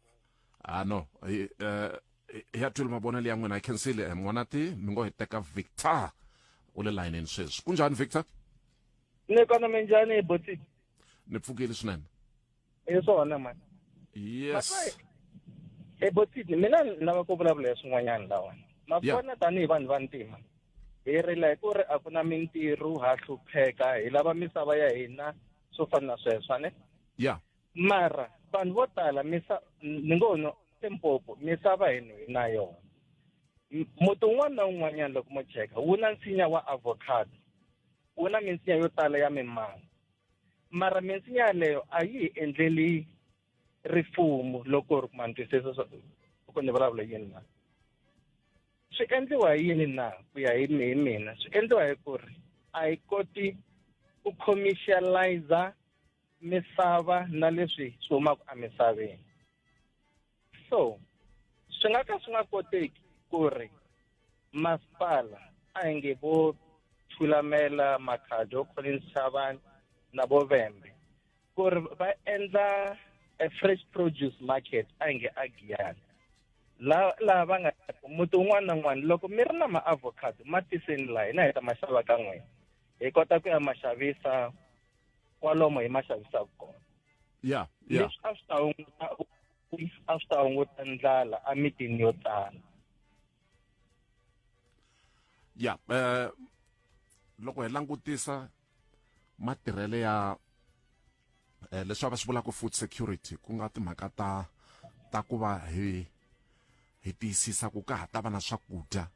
ah no eh ya twile mavonelo ya n'wina hi khensile eh, n'wanati mi ngo hi teka victor u le layinini sweswi kunjhani victor ni kona minjhani botsi ni pfukile swinene hi swona mani yes e botsi mina ni lava ku vulavula hi swin'wanyana lawani ma vona tanihi vanhu va ntima hi rila hi ku ri a ku na mintirho ha hlupheka hi lava misava ya hina swo fana na sweswo ne ya mara vanhu vo tala misa ni ngo no Limpopo misava hina hi na yona muti wun'wana na wun'wanyana loko mo cheka wu na nsinya wa avocado wu na minsinya yo tala ya mimango mara minsinya yaleyo a yi hi endleli rifumo loko ri ma ni twisisa loko ni vulavula yini na Swi endliwa hi yini na ku ya hi hi mina swi endliwa hi ku ri a hi koti ku commercialize misava na leswi swi humaka emisaveni. So swi nga ka swi nga koteki ku ri masipala a hi nge vo Thulamela, Makhado, Collins Chabane na vo Vhembe ku ri va endla a fresh produce market a hi nge a Giyani la laha va nga muti wun'wana na wun'wana loko mi ri na ma-avocado ma tiseni laha hina hi ta ma xava ka n'wina hi kota ku ya ma xavisa kwalomu hi ma xavisaka kona ya ya leswi a swi ta hunguta a swi ta hunguta ndlala emitini yo tala ya eh loko hi langutisa matirhele ya eh, leswi va swi vulaka food security ku nga timhaka ta ta ku va hi hi tiyisisa ku ka ha ta va na swakudya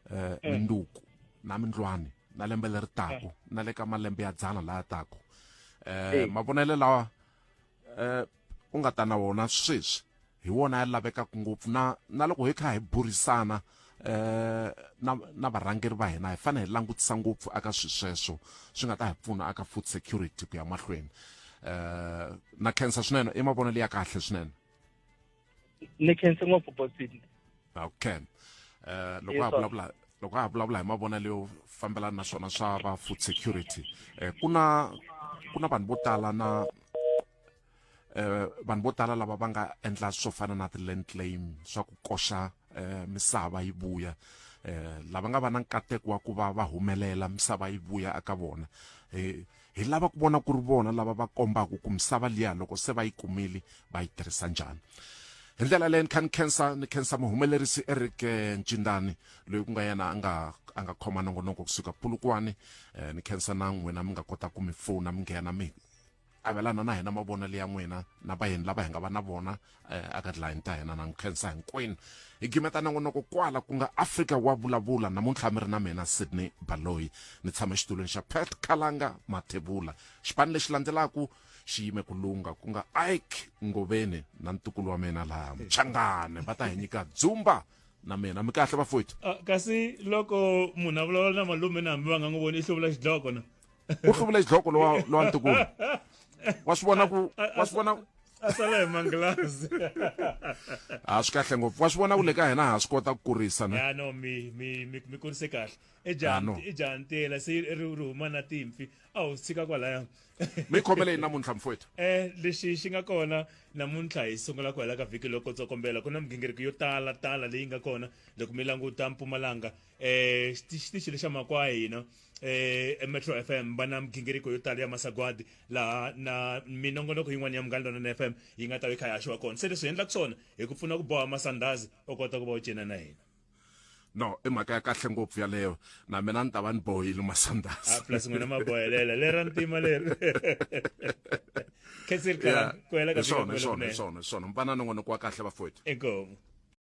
eh mm. minduku na mindlwani na lembe leri taku mm. na le ka malembe ya dzana laya taku eh mavonelo lawa eh u nga ta na wona sweswi hi wona ya lavekaka ngopfu na na loko hi kha hi burisana eh na na varhangeri va hina hi fanele hi langutisa ngopfu aka swilo sweswo swi nga ta hi pfuna aka food security ku ya mahlweni eh na khensa swinene i mavonelo ya kahle swinene ni khense ngopfu bosini okay eh loko a vulavula loko a vulavula hi mavonelo yo fambelana na swona swa va food security eh ku na ku na vanhu vo tala na eh vanhu vo tala lava va nga endla swo fana na ti-land claim swa ku koxa eh misava yi vuya eh lava nga va na nkateko wa ku va va humelela misava yi vuya eka vona hi hi lava ku vona ku ri vona lava va kombaka ku misava liya loko se va yi kumile va yi tirhisa njhani hi ndlela leyi ni kha ni khensa ni khensa muhumelerisi Eric eh, Ncindani loyi ku nga yena a nga a nga khoma nongonoko kusuka Polokwane eh, ni khensa na n'wina mi nga kota ku mi fona mi nghena mi avelana na hina mavonelo ya n'wina na vayeni lava hi nga va na vona eh, aka tilayini ta hina na nkhensa hinkwenu hi gimeta nongonoko kwala ku nga Afrika wa vulavula namuntlha mi ri na mina Sydney Baloyi ni tshama exitulwini xa Pat Khalanga Mathebula xipano lexi landzelaku xi yime ku lungha ku nga Ike Ngoveni na ntukulu wa mina laha Mchangane va ta hi nyika dzumba na mina mi kahle bafowethu ah, kasi loko munhu a vulavula na malume na hambi va nga n'wi voni i hluvula xidloko na u hluvule xidloko lowa lowa ntukulu wa swi vona ku wa swi vona a sala hi manglazi a swi kahle ngopfu wa swi vona ku le ka hina ha swi kota ku kurisa ne ya no mi mi mi mi kurise kahle i jaha i jaha ntela se ri ri huma na timpfi a wu tshika kwalaya mi khomele yini namuntlha mfowethu eh lexi xi nga kona namuntlha hi sungula ku hela ka vhiki loko tsokombela ku na migingiriko yo tala tala leyi nga kona loko mi languta mpumalanga eh xitichi lexa makwa hina eh Metro FM va na migingiriko yo tala ya masagwadi laha na minongonoko yin'wana ya Munghana Lonene FM yi nga ta yi kha yi haxiwa kona se leswi hi endlaka swona hi ku pfuna ku boha masandhazi u kota ku va u cina na hina no i mhaka ya kahle ngopfu yaleyo na mina ni ta va ni bohile masandhazi a plus n'wina ma bohelela lera ntima leri khensile ku hela ka swona swona swona swona mpfana nongonoko wa kahle bafowethu inkomu.